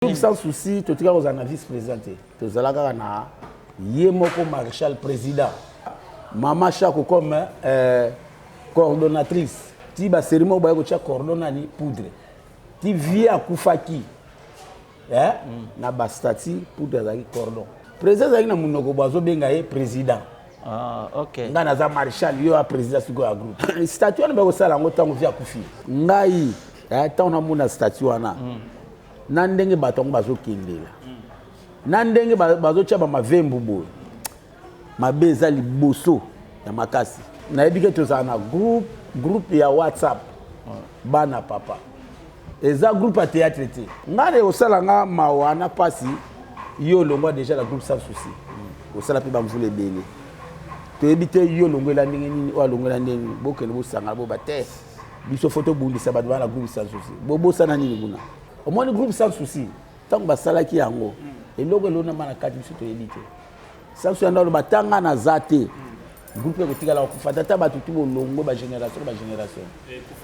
Groupe sans souci totika kozala na vice président te tozala kaka na ye moko maréchal président mama chako comme euh, coordonnatrice ti baserimo baye kotia cordon nani poudre ti vie akufaki eh? mm. na bastati poudre azalaki cordon président azalaki na monoko bo azobenga ye président Ah, okay. ngai naza maréchal yo ya président sikoyo ya groupe statut wana bakosala yango ntango vi akufi ngai ntango eh, namona statut wana mm. na ndenge bato yango bazokendela na ndenge bazotya bamavembu boye mabe eza liboso ya makasi nayebi ke tozala na groupe groupe ya whatsapp bana papa eza groupe ya théâtre te ngai na ekosala nga mawa na mpasi yo olongwa déjà na groupe sans souci osala mpe bamvula ebele toyebi te yo olongwela ndenge nini oyo alongwela ndenge nini bokende bosangana boba te biso fo tobundisa bato bana groupe sans souci bobosana nini kuna omoni groupe sans souci ntango basalaki yango eloko elonama na kati biso toyebi te sans souci yanda oloba tanga naza te groupe ekotikala kokufa te ata bato tu bolongo bagénération bagénération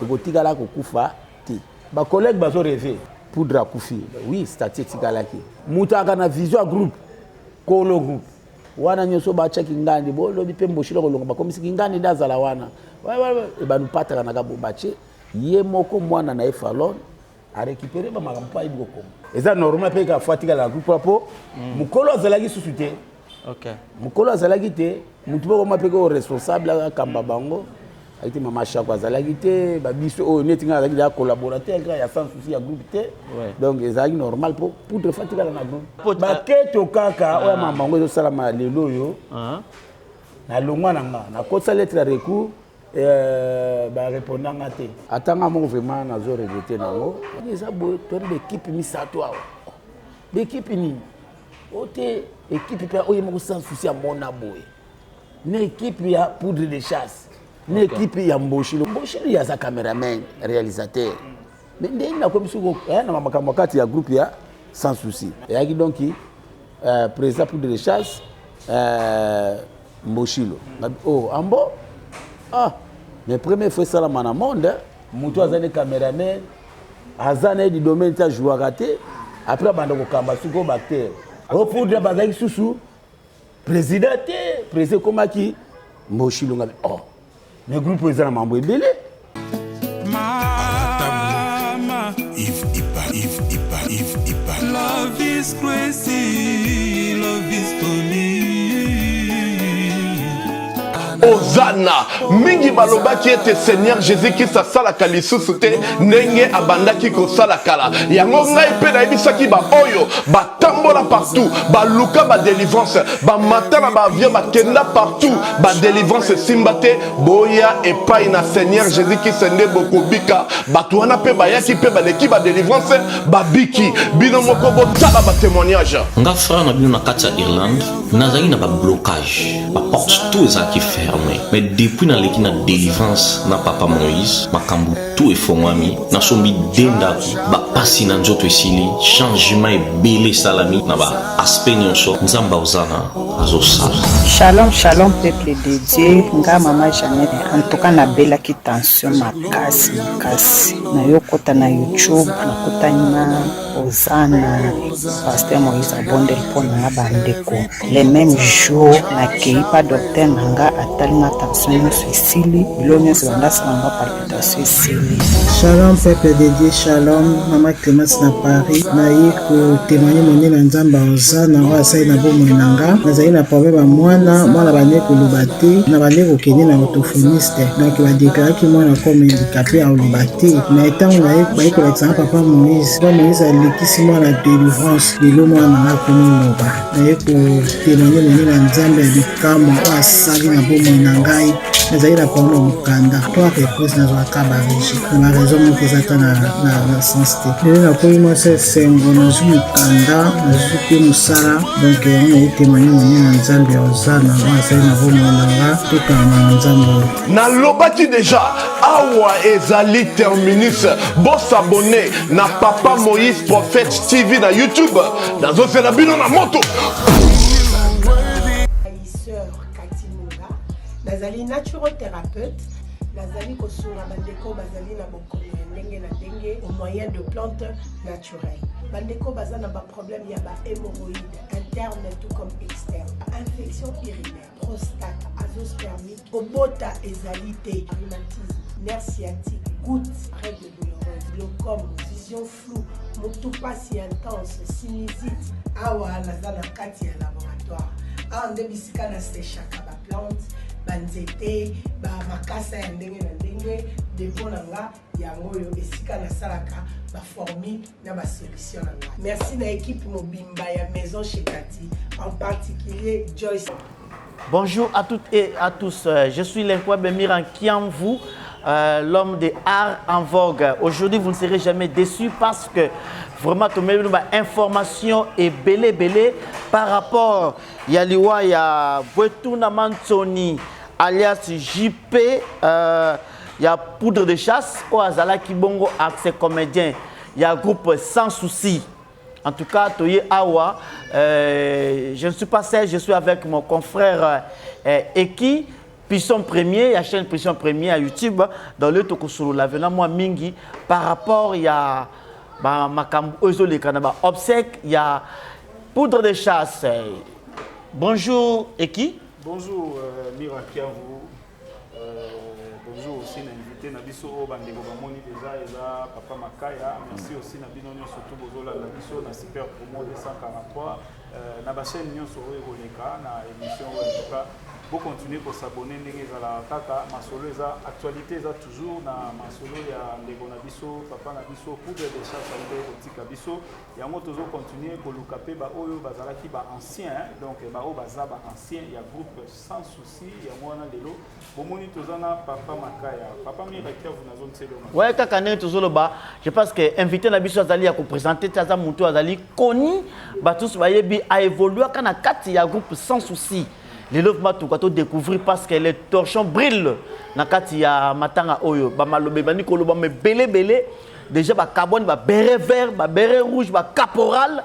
ekotikala kokufa te bacollègue bazo rêve poudre akufi oui statut etikalaki moto aka na vision ya groupe kolo groupe wana nyonso batyaki ngandi bolobi mpe mboshilo kolonga bakomisiki ngandi nde azala wana ebanu pataka na kabo batye ye moko mwana na ye falon arécupere bamakambo mpo ayebi kokoma eza normal mpe kaka fo atikala na groupe mpo mm. mokolo azalaki susu te mokolo azalaki te motu moko mwa mpe ko responsable akamba bango ayaki te mama shako azalaki te babiso oyo neti ngai azalaki deja collaborateur kaka ya sans souci ya groupe te donc ezalaki normal mpo poudre fa tikala na groupe baketo kaka oyo ya mama yango ezosalama lelo oyo ah. nalongwa na nga nakotisa lettre ya recours euh, bareponda nga te ata nga moko vraiment nazo regrete nango eza boye toni baekipe misato awa baekipe nini o te ekipe mpe oyo moko sans souci amona boye na ekipe ya poudre de chasse na ekipe ya mboshilo mboshilo ye aza cameraman réalisateur mais ndenge nakomi soki eh, na makambo kati ya groupe ya sans souci eyaki donc euh, président poudre de chasse euh, mboshilo oh ambo ah mais première fois esalama na monde moto aza ne cameraman aza na ye du domaine te ajouaka te après abanda kokamba sikoyo baacteur o poudre bazalaki susu président te président ekomaki mboshi longa oh mais groupe oyo eza na mambo ebele Mama Yves Ipa Yves Ipa Yves Ipa Love is crazy Love is for me Ozana mingi balobaki ete Seigneur Jésus Christ asalaka lisusu te ndenge abandaki kosala kala. Yango ngai mpe nayebisaki baoyo batambola partout, baluka ba delivrance, bamata na ba avion, bakenda partout, ba delivrance esimba te. Boya epai na Seigneur Jésus Christ nde bokobika. Bato wana mpe bayaki mpe baleki ba delivrance, babiki. Bino moko botala ba témoignage. Nga frère na bino na kati ya Irlande nazalaki na ba blocage ba porte tout ezalaki ferme mais depuis naleki na délivrance na papa Moïse makambo tout efongwami nasombi de ndako bapasi na nzoto esili changement ebele esalami na ba aspect nyonso nzambe ozana azosala Shalom shalom peuple de Dieu nga mama Jeannette en tout cas nabelaki tension makasi makasi nayokota na YouTube nakutani na Ozana pasteur Moïse abondeli mpo na nga bandeko le même jour nakei pa docteur na nga atali nga tension nyonso esili bilo nyonso banda asala nga palpitation esili. Shalom peuple de Dieu shalom mama Clemence na Paris naye kotémoigne monene ya Nzambe Ozana oyo asali na bomoi na nga nazali na problème ya mwana mwana bande koloba te na bande kokende na orthophoniste donc badeklaraki mwana comme handicapé akoloba te mais ntango naye baye kolakisa nga papa Moïse papa Moïse alekisi mwana délivrance lelo mwana na nga akomi loba naye kotémoigne monene ya Nzambe ya bikamwa oyo asali na bomoi na ngai nazali na problème ya mokanda trois reprise nazwaka barejet na baraison moko eza ata na, na, na sens te lelo nakomi mwasi esengo nazwi mokanda nazwi mpe mosala donk yango naye témoigne monene na nzambe ya ozana oyo asali na bomoi na nga tokangama na nzambe oyo nalobaki deja awa ezali terminus bosabone na papa moïse prophète tv na youtube nazozela bino na moto nazali naturothérapeute nazali kosunga bandeko bazali na bokono ya ndenge na ndenge au moyen de plante naturelle. Bandeko baza na ba problème ya ba hémorroïdes interne tout comme externe, infection urinaire, prostate, azoospermie, kobota ezali te, rhumatisme, nerf sciatique, goutte, règle douloureuse, glaucome, vision floue, motu pasi intense, sinusite. Awa naza na kati ya laboratoire. Awa nde bisika na sechaka ba plante, ba nzete, ba makasa ya ndenge na ndenge. Depot na nga yango oyo esika nasalaka ba formule na ba solution na nga. Merci na equipe mobimba ya Maison chez Cathy, en particulier Joyce. Bonjour à toutes et à tous. Je suis l'incroyable Miran Kiamvu, l'homme des arts en vogue. Aujourd'hui, vous ne serez jamais déçus parce que vraiment, tout le monde a information et belé belé par rapport ya liwa ya Bwetuna Mansoni alias JP, ya Poudre de Chasse oyo azalaki bongo axe comédien ya groupe Sans Souci. En tout cas, toye awa, je ne suis pas seul, je suis avec mon confrère Eki, Pisson Premier, la chaîne Pisson Premier à YouTube, dans le Tokosolo, la venant moi mingi, par rapport ya ba makambo ozoleka na ba obsèque ya Poudre de Chasse. Bonjour Eki. Bonjour Mira Kiavu. Bonjour aussi na invité na biso oyo bandeko bamoni déjà eza Papa Makaya. Merci aussi na bino nyonso surtout bozolanda biso na Super Promo 243, na ba chaîne nyonso oyo ekoleka na émission oyo. En tout cas, bocontinue kos'abonner ndenge ezalaka kaka. Masolo eza actualité, eza toujours na masolo ya ndeko na biso, papa na biso Poudre de Chasse aute kotika biso. Yango tozocontinue koluka mpe baoyo bazalaki baancien, donc baoyo baza baancien ya groupe Sans Souci. Yango wana lelo bomoni toza na Papa Makaya. Papa Mira Kiavu, nazongiseli yo. Ouais, kaka ndenge tozoloba, je pense que invité na biso azali ya koprésente te, aza motu azali koni, bato nyonso bayebi, aévoluaka na kati ya groupe Sans Souci. Lelo vraiment toka todécouvrir parce que les torchons brûlent na kati ya matanga oyo. Bamaloba ebandi koloba ma ebelebele déjà, bakabwani, babéret vert, babéret rouge, bacaporal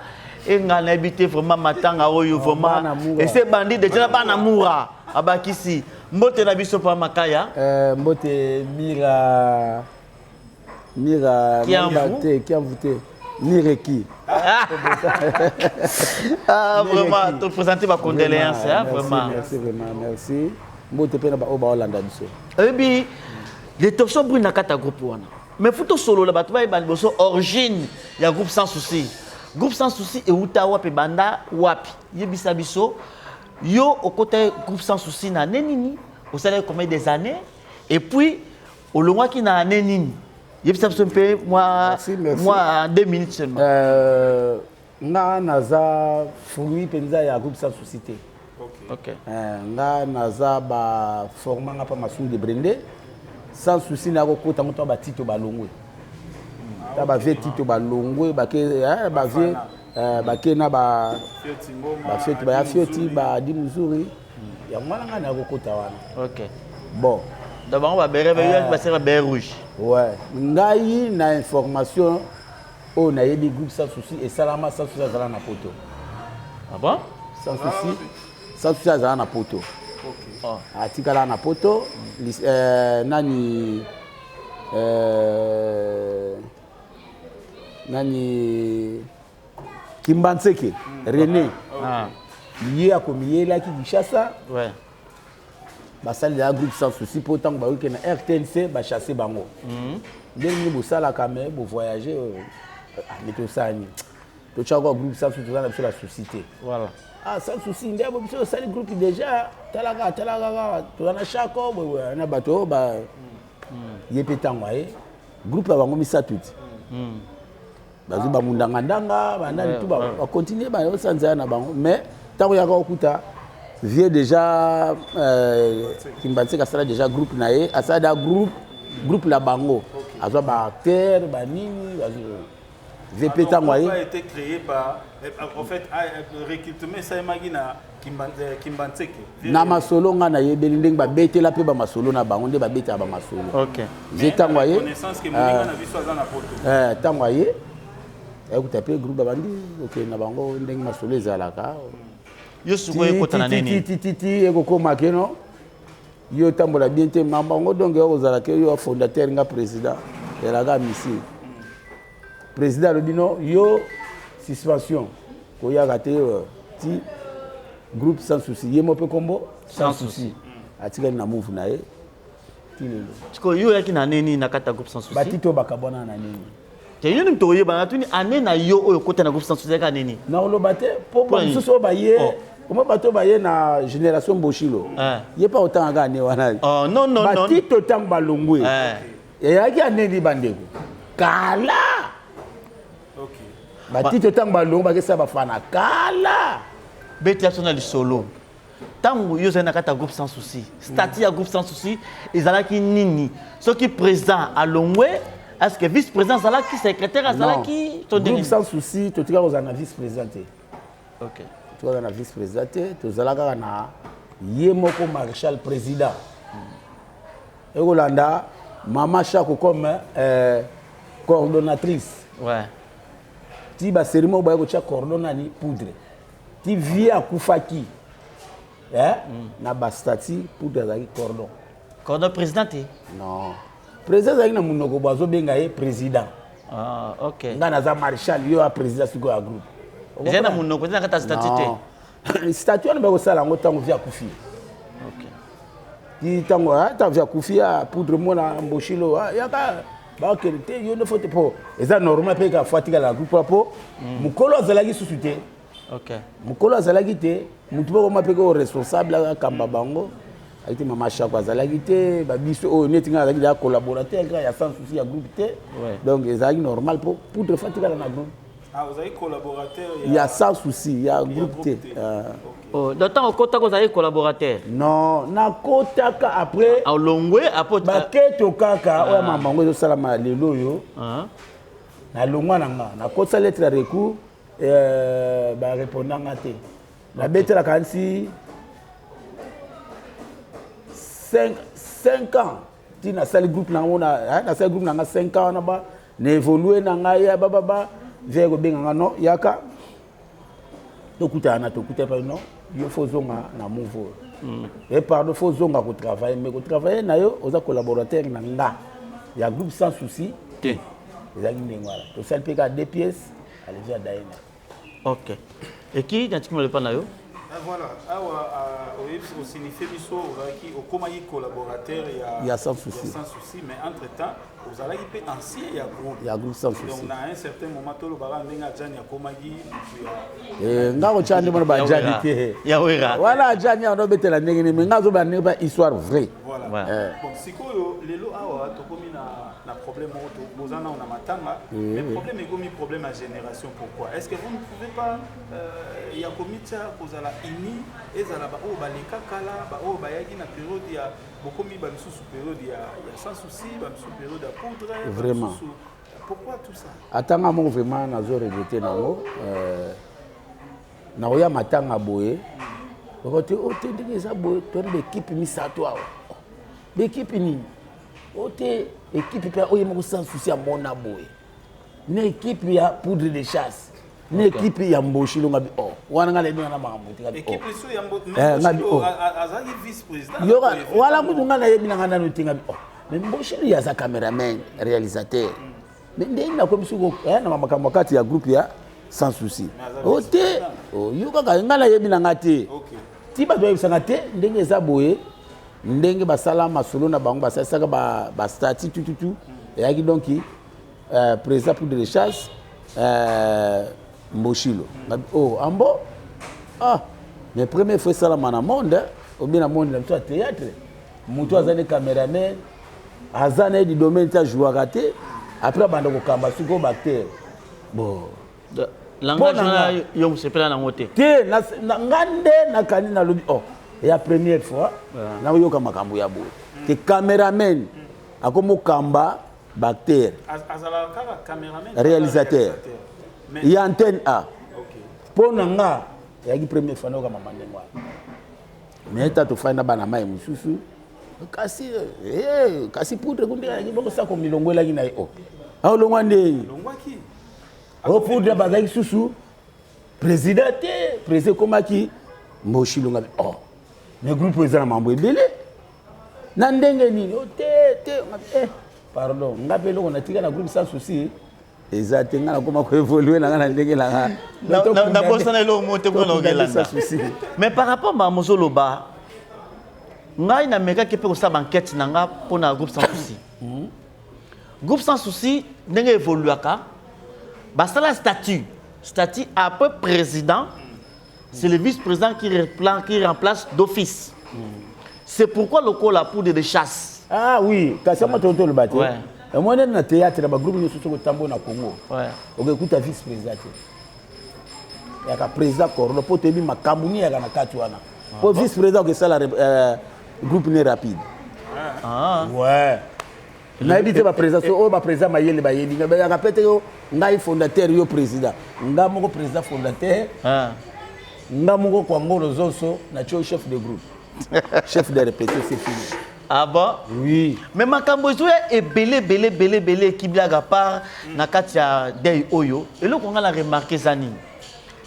e ngai nayebi te. Vraiment, matanga oyo vraiment bana Mura. Ese ebandi déjà na bana Mura abakisi. Mbote na biso, Pa Makaya. Mbote Mira, Mira. Kiamvu. Nayeba te Kiamvu te, Mireki. Ah, vraiment, to présenter ba condoléances, hein, vraiment. Merci, vraiment merci. Mbote mpe na baoyo baolanda biso. Oyebi les torchons brûlent na kati ya groupe wana, mais faut tosolola, bato bayeba liboso origine ya groupe Sans Souci. Groupe Sans Souci euta wapi, banda wapi? Yebisa biso, yo okota groupe Sans Souci na année nini, osalaki combien des années et puis olongwaki na année nini? Yebisa biso mpe mwa Merci, merci. mwa 2 minutes seulement. Nga naza fruit mpenza ya groupe Sans Souci te. Nga naza baforma nga mpa Masumu de Brende. Sans Souci nakokota ngo to batito balongwe, ta bavie tito balongwe, bake bavie bake na ba bafioti, baya fioti, badi muzuri. Yango wana ngai nakokota wana. Bon. Donc bango babéret basala babéret rouge. Ouais, ngai na information oyo nayebi, groupe Sans Souci esalama, Sans Souci azala na poto. Ah bon? Sans Souci, Sans Souci azala na poto. Oh. Atikala na poto. Nani nani Kimbanseke René. Ah. Ye akomiyelaki Kinshasa. Basalelaka groupe Sans Souci mpo ntango bayoki na RTNC bachasse bango, ndenge nini bosalaka me bovoyage me tosala nini, totyaka groupe Sans Souci, toza na biso na souci te. Ah, Sans Souci nde bo biso osali groupe déjà, talaka talaka kaka toza na chako boye na bato oyo ba ye mpe ntango aye groupe ya bango misato ti bazwi bamundangandanga banani tu bacontinue baosala nzela na bango. Mais ntango yaka okuta vie déjà, Kimbanseke asala déjà groupe na ye, asala da groupe na bango, azwa baacteur banini, vie mpe ntango aye. A été créé par, en fait, recrutement esalemaki na Kimbanseke. Na masolo nga nayebeli ndenge babetela mpe bamasolo na bango nde babetela bamasolo. Vie ntango aye Connaissance que moninga na biso aza na poto. Ntango aye ayekuta mpe groupe babandi okende na bango ndenge masolo ezalaka. Yo sikoyo ekota na nini? Tititi ekokóma keno yo otambola bien te mamba yango, donc okozala ke yo fondateur, nga président, ezalaka misi président alobi no yo. Suspension koyaka te euh, ti groupe sans souci ye moko mpe kombo sans souci atikali na move na ye ti lelo. Sikoyo yo oyaki na année nini na kati ya groupe sans souci? Batito oyo bakabwana na nini? Te yo nini tokoyeba natuni année na yo oyo okota na groupe sans souci ezalaki année nini? Nakoloba te mpo bamosusu oyo baye oh. Omo bato oyo baye na génération Mboshilo eh. Ye mpe akotanga kaka année wana. Oh, non, non, non. Batito ntango balongwe eh. Eyaki année nini bandeko? Kala. Batito ntango balongo bakesa bafana kala. Beti ya na lisolo ntango yo ozali na kati ya groupe sans souci, statut ya groupe sans souci ezalaki nini? Soki président alongwe, est ce que vice président azalaki, secrétaire azalaki? To groupe sans souci totika kozala na vice président te. Ok, totika kozala na vice président te, tozala kaka na ye moko maréchal président, ekolanda mama Chako comme coordonnatrice. Ti baserimo baye kotia cordon nani poudre ti vie akufaki eh? Na bastati poudre azalaki cordon. Cordon président te? Non, président azalaki na monoko bo azobenga ye président. Ah, ok. Ngai naza maréchal, yo ya président sikoyo ya groupe. Ezali na monoko, eza na kati ya statut te? Statut wana bakosala yango ntango vie akufi. Ti ntango ntango vie akufi ya poudre mona Mboshilo yaka bakende te, yo nde fo te, mpo eza normal mpe kaka fo atikala na groupe mpo mokolo azalaki susu te. Mokolo azalaki te, motu moko ma mpe ko responsable akamba bango ayaki te. Mama Chako azalaki te, babiso oyo neti ngai azalaki deja collaborateur kaka ya sans souci ya groupe te. Donc ezalaki normal mpo poudre fo atikala na groupe. Ah, ozali collaborateur ya sans souci ya groupe te. Oh, donc ntango okotaka ozalaki collaborateur? Non, nakotaka après. Olongwe apo baketo kaka oyo mama yango ezosalama lelo oyo. Nalongwa na nga, nakotisa lettre ya recours, barépondanga te. Nabetelaka nsi 5 ans ti nasali groupe nango, nasali groupe na nga 5 ans wana, ba na évolue na ngai ya bababa vie kobenga nga non, yaka tokutana na tokutana pa non, yo fo ozonga na move oyo. E pardon, fo ozonga kotravaille, mais kotravaille na yo oza collaborateur na nga ya groupe sans souci te. Ezalaki ndenge wana, tosali mpe kaka deux pièces alevi adaye na. Ok, eki natiki malopa na yo. Ah, voilà, awa oyebisi osignifie biso ozalaki okomaki collaborateur ya, ya sans souci. Ya sans souci, mais entre temps ozalaki mpe ancien ya groupe. Ya groupe sans souci. Donc na un certain moment tolobaka ndenge Adjani akomaki motu ya Eh, nga kotya nde mona bajani te. Ya Wera. Wana Ajani yango obetela ndenge nini, mais nga azoba ndenge ba histoire vrai. Voilà. Bon, sikoyo lelo awa tokomi na problème moko, boza nao na matanga, mais problème ekomi problème ya génération. Pourquoi est ce que vous ne pouvez pas ya komitia kozala uni, ezala baoyo baleka kala, baoyo bayaki na période ya bokomi, bamisusu période ya sans souci, bamisusu période ya poudre? Vraiment. Bamisusu, pourquoi tout ça? Atanga moko vraiment nazo regretter nango, nakoya matanga boye bako te o te ndenge eza boye, toni baekipe misato awa, baekipe nini o te, ekipe mpe oyo moko sans souci amona boye na ekipe ya poudre de chasse na ekipe ya Mboshi longa bi o wana ngai nayebi nga na makambo te. Ngabi o Équipe lisusu ya Eh, ngabi o azalaki vice président. Yoka wala kutu ngai nayebi na ngai nanu te. Ngabi o mais Mboshi lui aza cameraman réalisateur, mais ndenge nakomi soki na makambo kati ya groupe ya sans souci o te yo kaka ngai nayebi na ngai te. Ti bato bayebisanga te ndenge eza boye, ndenge basala masolo na bango, basalisaka bastatut tututu eyaki donc président poudre de chasse, Mboshilo. Ngabi oh ambo ah, mais première fois esalama na monde obi na monde na biso ya théâtre, moto aza ne cameraman, aza na ye du domaine te, ajouaka te, après abanda kokamba sikoyo baacteur bon. Langage wana yo mosepela nango te? Te, nga nde nakani nalobi oh ya première fois nakoyoka makambo ya boye ke cameraman akomokamba baacteur. Azalaka kaka cameraman? Réalisateur. Mais ya antenne A. Mpo na nga eyaki première fois nayoka mama ndenge wana, mais ta tofandi na bana mai mosusu kasi kasi poudre kunde ayaki bongo sako milongo elaki na ye o aolongwa ndenge Longwaki. O poudre bazalaki susu président te, président ekomaki Mboshi longa. Oh mais groupe oyo eza na mambo ebele na ndenge nini o te te. Pardon, nga mpe eloko natika na groupe sans souci. Eza te, ngai nakoma koévoluer na ngai na ndenge na ngai. Nabosana eloko moko te mpona okelanda. Mais par rapport makambo ozoloba, ngai namekaki mpe kosala baenquête na nga mpona groupe Sans Souci. Groupe Sans Souci, ndenge évoluaka, basala statut. Statut après président, c'est le vice-président qui remplace d'office. C'est pourquoi lokola poudre de chasse. Ah oui, kasi yango toloba te. Omoni na théâtre, na bagroupe nyonso, soki otambo na Congo, okekuta vice président te, yaka président cordo, mpo toyebi makambo nini yaka na kati wana. Mpo vice président okesala groupe ne rapide. Ouais, nayebi te baprésident so oyo, baprésident mayele bayebi nga yaka pe te. Yo ngai fondateur, yo président, nga moko président fondateur, nga moko kwangolo zonso natie yo chef de groupe, chef de répétition, c'est fini. Ah bon? Oui. Mais makambo ezoya ebele ebele ebele ebele. Ekibliaka part na kati ya deuil oyo, eloko nga na remarquer eza nini?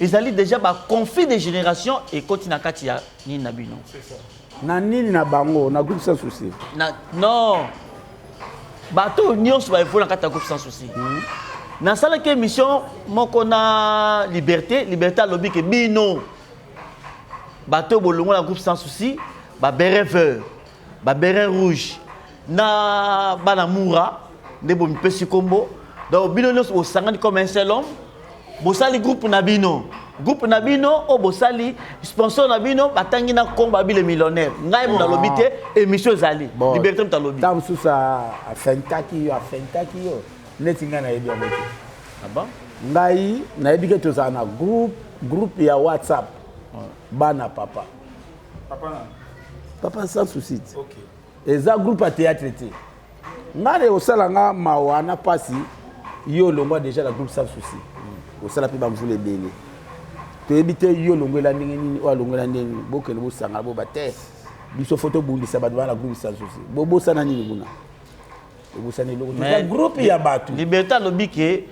Ezali déjà baconflit de génération ekoti na kati ya nini na bino. Na nini na bango, na groupe Sans Souci? Na non, bato nyonso baévoluer na kati ya groupe Sans Souci. Nasalaki émission moko na Liberté. Liberté alobi ke bino bato bolongo na groupe Sans Souci, baberet vert, baberet rouge na bana mura nde bomipesi nkombo. Donc bino nyonso bosangani comme un seul homme, bosali groupe na bino. Groupe na bino oyo bosali, sponsor na bino batangi na nkombo babi le millionnaire. Ngai moto alobi te, émission ezali, Liberté moto alobi. Ntango mosusu afentaki yo, afentaki yo neti ngai nayebi yango te. Ah bon? Ngai nayebi ke tozala na groupe ya WhatsApp, bana papa. Papa na Papa Sans Souci te. Eza groupe ya théâtre te. Ngai na ekosala nga mawa na mpasi. Yo olongwa déjà na groupe Sans Souci, osala mpe bamvula ebele, toyebi te yo olongwela ndenge nini, oyo alongwela ndenge nini. Bokende bosangana, boba te biso fo tobundisa bato bana na groupe Sans Souci. Bobosana nini kuna? Bobosana eloko te. Eza groupe ya bato. Liberté alobi ke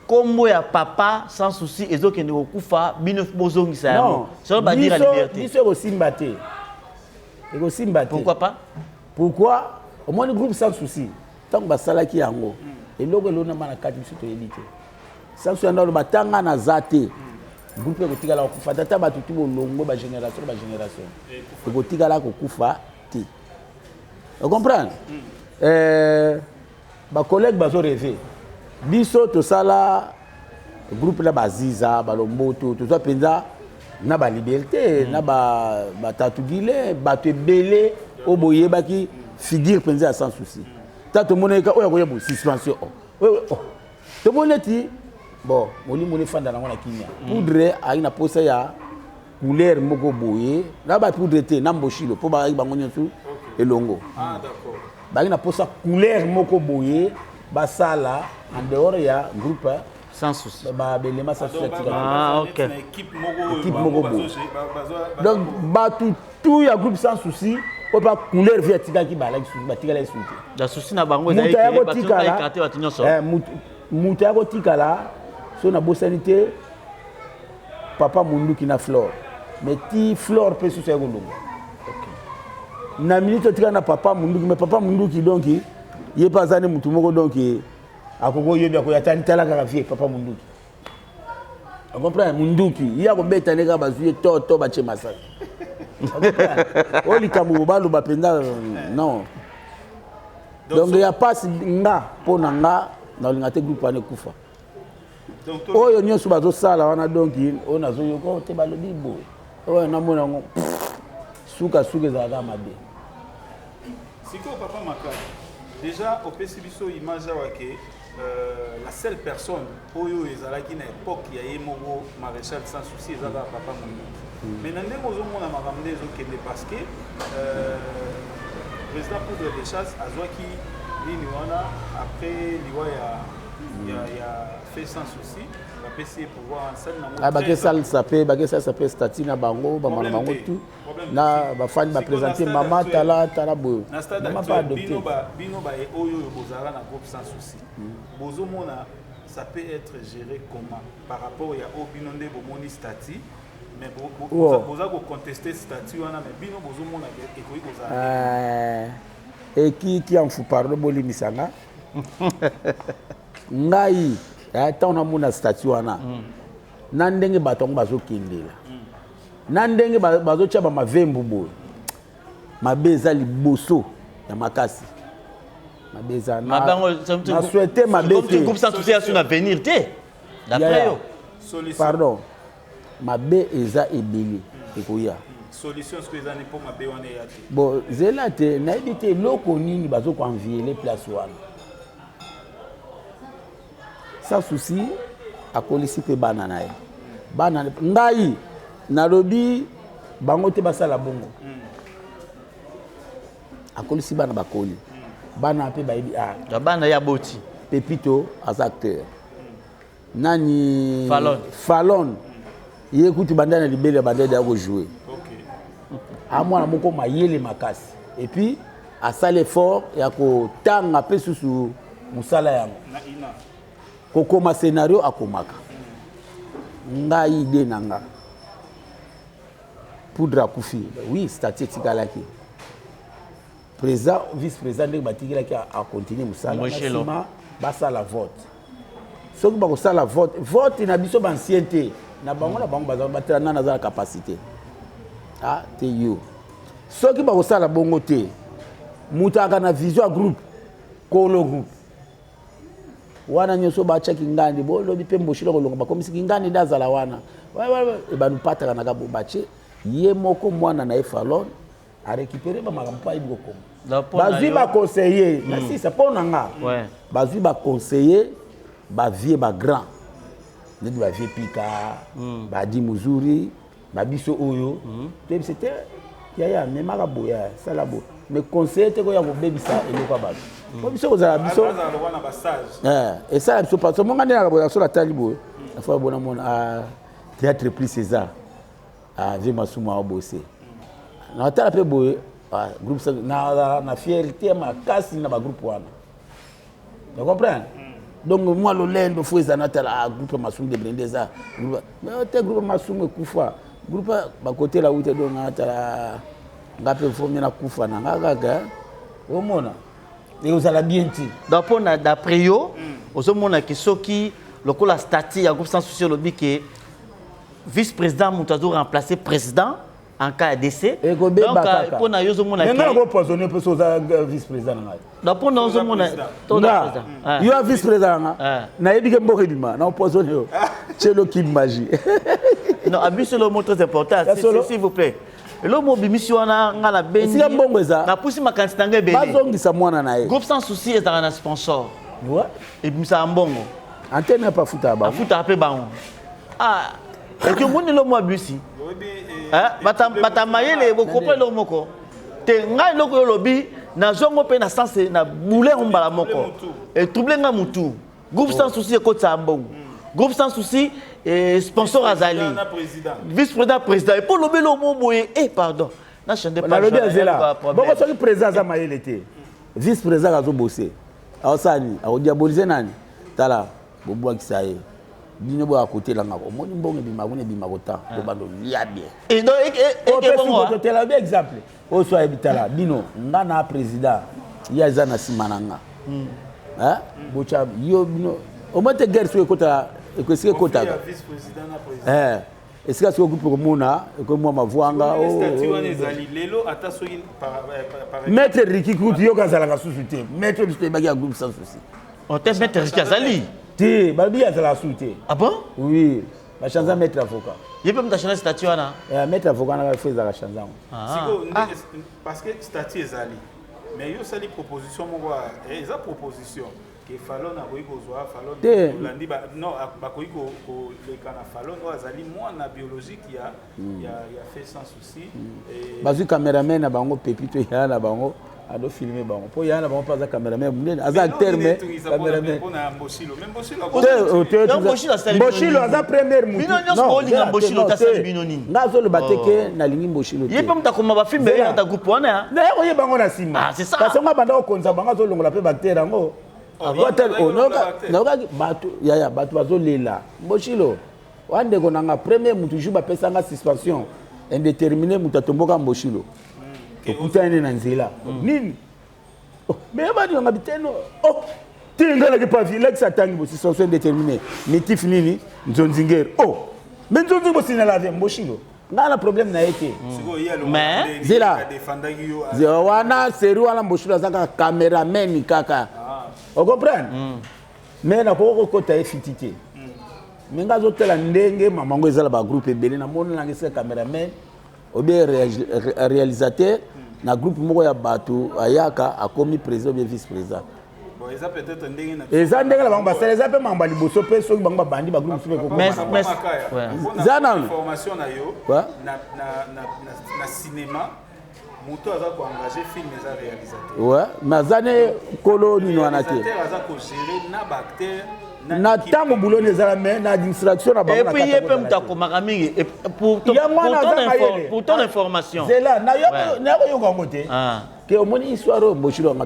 kombo ya papa Sans Souci ezokende kokufa, bino bozongisa yango solo badira. Liberté. Biso ekosimba te, ekosimba te. Pourquoi pas? Pourquoi? Omoni groupe Sans Souci, ntango basalaki yango, eloko elonama na kati, biso toyebi te. Sans Souci yanda oloba ntanga naza te, groupe ekotikala kokufa. Tata bato tu bolongo, bagénération na bagénération, ekotikala kokufa te. Ocomprendre? Bacollègue bazo rêver. Biso tosala groupe na baziza balomboto, tozwa mpenza na baliberté na batatugile, bato ebele oyo boyebaki figure mpenza ya Sans Souci. Ta tomoni oyo akoya suspension, oh. Tomoni neti bon, molimo efanda nango na kimia. Poudre ayaki na posa ya couleur moko boye na bapoudre te na mboshilo, mpo bayaki bango nyonso elongo. Bayaki na posa couleur moko boye basala en dehors ya groupe. Sans Souci. Babelema Sans Souci. Ah, ok. Équipe moko boye. Donc bato tout ya groupe Sans Souci oyo mpa couleur vi atikaki, balaki batikala esu te. Na souci na bango. Moto aya kotikala, bato nyonso. Moto aya kotikala so nabosani te, papa Munduki na Flore. Mais ti Flore mpe susu aye kolongwa na minute, otikala na papa Munduki. Mais papa Munduki, donc ye mpe aza ne motu moko, donc akoki oyebi akoya tani. Tala kaka vie papa Munduki, ocomprendre? Munduki ye akobeta nde kaka bazwi ye to to batie masasi. Oyo likambo baloba mpenza, non. Donc ya pasi nga, mpo na nga naolinga te groupe wana ekufa. Oyo nyonso bazosala wana, donc oyo nazoyoka oyo te, balobi boye, oyo namona yango, sukasuka ezalaka mabe. Sikoyo papa Makala, déjà opesi biso image awa ke la seule personne oyo ezalaki na époque ya ye moko maréchal Sans Souci eza kaka papa Mondoki. Mais na ndenge ozomona makambo nde ezokende, parce que président poudre de chasse azwaki nini wana après liwa ya fait Sans Souci, bapesi ye pouvoir asali nango. Bakesalisa mpe, bakesalisa mpe statut na bango, bamana bango tout na bafani baprésente mama, tala tala boye. Na stade mama mpe actuel, adopté. Bino baye oyo bozalaka na groupe Sans Souci, bozomona ça peut être géré comment par rapport ya oyo bino nde bomoni statut, mais boza kocontester statut wana, mais bino bozomona ke ekoki kozala? Ekiki ya mfu, pardon, bolimbisanga ngai. Ntango namona statut wana, na ndenge bato yango bazokendela, na ndenge bazotya bamavembu boye, mabe eza liboso ya makasi, mabe eza na souhaite mabe te. Groupe Sans Souci asu na avenir te d'après yo? Pardon, mabe eza ebele ekoya. Solution soki eza ni mpo mabe wana eya te? Bon, zela te, nayebi te eloko nini bazokoenviele place wana. Sans Souci akolisi mpe bana na ye, bana ngai nalobi bango te basala bongo. Akolisi bana, bakoli, bana mpe bayebi art. Bana ya boti. Pepito aza acteur, nani? Falon. Falon ye kutu banda na libele ya bandede ya kojouer, amwana moko mayele makasi, et puis asali effort ya kotanga mpe susu mosala yango, kokoma scénario akomaka. Ngai idée na nga, Poudre akufi, oui, statut etikalaki président, vice président ndenge batikelaki, acontinue mosala na nsima basala vote. Soki bakosala vote, vote na biso baancien te, na bango na bango batala nani aza na capacité. Ah te, yo soki bakosala bongo te, moto aka na vision ya groupe, kolo groupe wana nyonso batiaki ngandi, bolobi mpe Mboshilo kolonga, bakomisiki ngandi nde azala wana, ebanu pataka na kabo, batie ye moko mwana na ye Falon arécupéré bamakambo mpo ayebi kokoma. Bazwi baconseiller na sisa mpo na nga, bazwi baconseiller, bavieux, bagrand neti bavieux Pika, badi Muzuri, babiso oyo toyebisa te: yaya, memaka boye, sala boye, mais conseiller te koya kobebisa eloko ya bato, po biso kozala biso esala biso parce monga nde naka boye, so natali boye, afa bona mona théâtre plus eza vieux Masumu aobose, natala mpe boye groupe na fierté makasi na bagroupe wana, tu comprends? Donc mwa lolendo fo eza, natala groupe Masumu de Blende eza, mais te groupe Masumu ekufa, groupe bakotela wute, donc natala nga mpe vomi nakufa na nga kaka, omona ekozala bien ti. Donc mpona d'après yo, ozomonaki soki lokola statut ya groupe Sans Souci olobi ke vice président moto azo remplacer président en cas ya décès. Ekobeba kaka. Mpona yo ozomona nga nakopoisonne mpe so oza vice président na ngai. Donc mpona ozomona nga yo vice président na nga, nayebi ke mboka ebima na opoisonne yo tielo kimbaji. Non, abisi le mot très important, s'il vous plaît, eloko mobimisi wana nga na bendi. Esika mbongo eza. Napusi makanisi na ngai ebele. Bazongisa mwana na ye. Groupe Sans Souci ezalaka na sponsor, ebimisaka mbongo. Antenne mpe afutaka bango. Afutaka mpe bango. Ah, eki omoni eloko mo abisi bata mayele bokopa eloko moko te. Ngai eloko oyo olobi nazongo mpe na sens na bule yango mbala moko etrouble nga mutu. Groupe Sans Souci ekotisaka mbongo, groupe Sans Souci sponsor azali, vice président, président epo olobi eloko mo boye, e pardon, nachande. Nalobi azela bongo, soki président aza mayele te, vice président azobose, aosala nini? Akodiabolize nani? Tala, bobwakisa ye, bino boya kotelanga, omoni mbongo ebima kuna, ebima kota, bobanda olia bien. Totela bi exemple oyo so ayebi. Tala bino, nga na président, ye aza na nsima na nga, botya yo bino omoi te. Guerre soki ekotaka, esika ekotaka, esika soki groupe komona ekomi mwa mavwanga. Maître Riki kutu yoka azalaka susu te, maître biso toyebaki ya groupe Sans Souci. Te, maître Riki azali. Te, balobi azalaka susu te. Ah bon? Oui, bachange maître avocat. Ye mpe moto achange statut wana? Maître avocat naka fo ezalaka change yango. Parce que statut ezali, mais yo osali proposition moko, eza proposition ke Falon akoki kozwa Falon olandi, non, bakoki koleka na Falon oyo azali mwana biologique ya fait Sans Souci. Bazwi cameraman na bango Pepito, yaya na bango adofilme bango, mpo yaya na bango mpe aza cameraman monene, aza acteur, mais cameraman. Mboshilo aza première. Bino nyonso bolinga Mboshilo, tasali bino nini? Nga azoloba te ke nalingi Mboshilo. Ye mpe moto akoma bafilme ye na groupe wana. Naye koyeba yango na nsima, kasi ngo abanda kokonza bango, azolongola mpe baacteur yango. Nayokaki bato, yaya, bato bazolela Mboshilo wa ndeko na nga. Premier mutu jour bapesanga suspension indéterminé, moto atomboka Mboshilo, tokutani na nzela nini, me badinanga biteno. Oh. Ti nga naki pa vie lakisa atangi bo suspension indéterminée mitif nini nzonzingere oh mais nzonzi bosinala vie mboshilo nga na problème na ye te. Mais zela zela wana seri wana mboshilo aza kaka cameraman kaka ah. ocomprendre mm. Mais nakoki kokota ye fiti te mm. Mais nga azotala ndenge mama ngo ezala bagroupe ebele namoni nanga esika cameraman obie réalisateur mm. Na groupe moko ya bato ayaka akomi président obie vice président. Eza ndenge na bango basala, eza mpe makambo ya liboso mpe soki bango babandi bagroupe mosusu ekokomaza nanu formation na yo na cinéma, moto aza koengage film eza réalisateur. Ouais, mais aza ne kolo nini wana te, aza kogérer na baacteur. Na ntango buloni ezala me na administration na bango. Et puis ye mpe moto akomaka mingi pour ton information. Zela nayokoyoka yango te ke omoni histoire oyo mboshilo yanga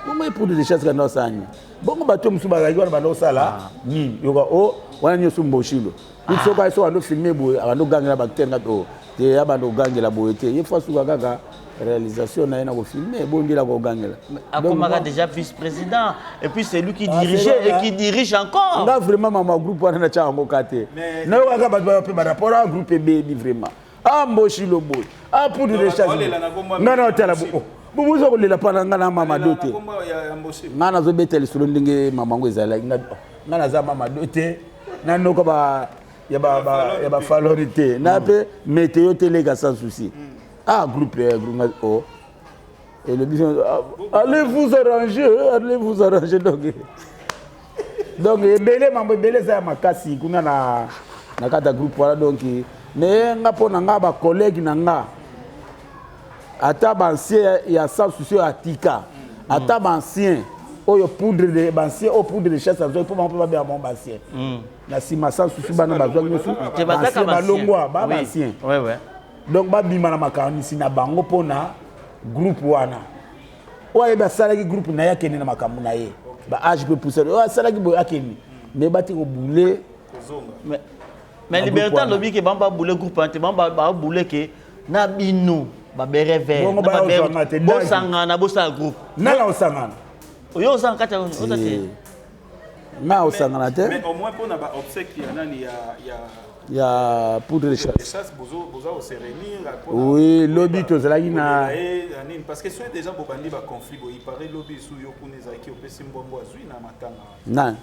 bongo epudu de chasse kanda osala nini bongo bato mosusu bazalaki wana banda osala nini yoka o wana nyonso mboshilo soki soki bando filme boye abando ogangela baacteur nga o te abanda ogangela boye te ye fo asuka kaka réalisation na ye na kofilme ebondela kogangela. Akomaka déjà vice-président et puis c'est lui qui dirigeait et qui dirige encore. Nga vraiment mama groupe wana natya yango ka te, nayokaka bato bayo mpe barapport a groupe ebebi vraiment a mboshilo boye a poudre de chasse nga na otala bo bomoza kolela mpa na nga na mama do te. Nga nazobeta lisolo ndenge mama yango ezalaki, nga naza mama do te, nanoka ba ya bafalori te na mpe meteo te leka sans souci. Ah groupe ya groupe oh elobi allez vous arranger, allez vous arranger. Donc ebele mambo ebele eza ya makasi kuna na na kati ya groupe wana. Donc mais nga mpo na nga bacollègue na nga ata baancien ya sans souci oyo atika ata baancien oyo poudre de baancien oyo poudre de chasse azwaki mpo bango mpe babengaka bango baancien na nsima sans souci bana bazwaki nyonso baancien balongwa ba baancien. Donc babima na makanisi na bango mpona groupe wana oyo ayebi asalaki groupe na ye akende na makambo na ye ba age mpe pousse oyo asalaki boye akende mais bati kobule. Mais liberté alobi ke bango babule groupe wana te, bango babule ke na bino babere vert bosangana bosala groupe. Nana osangana. Oyo osanga kati oza te. Nga osangana te. Mais au moins mpona ba obsèque ya nani ya ya ya poudre de chasse. Boza kose réunir? Oui, lobi tozalaki na nini, parce que soki déjà bobandi baconflit boye, il paraît lobi esu yo kuna ezalaki opesi mbwambo azwi na matanga. Nani?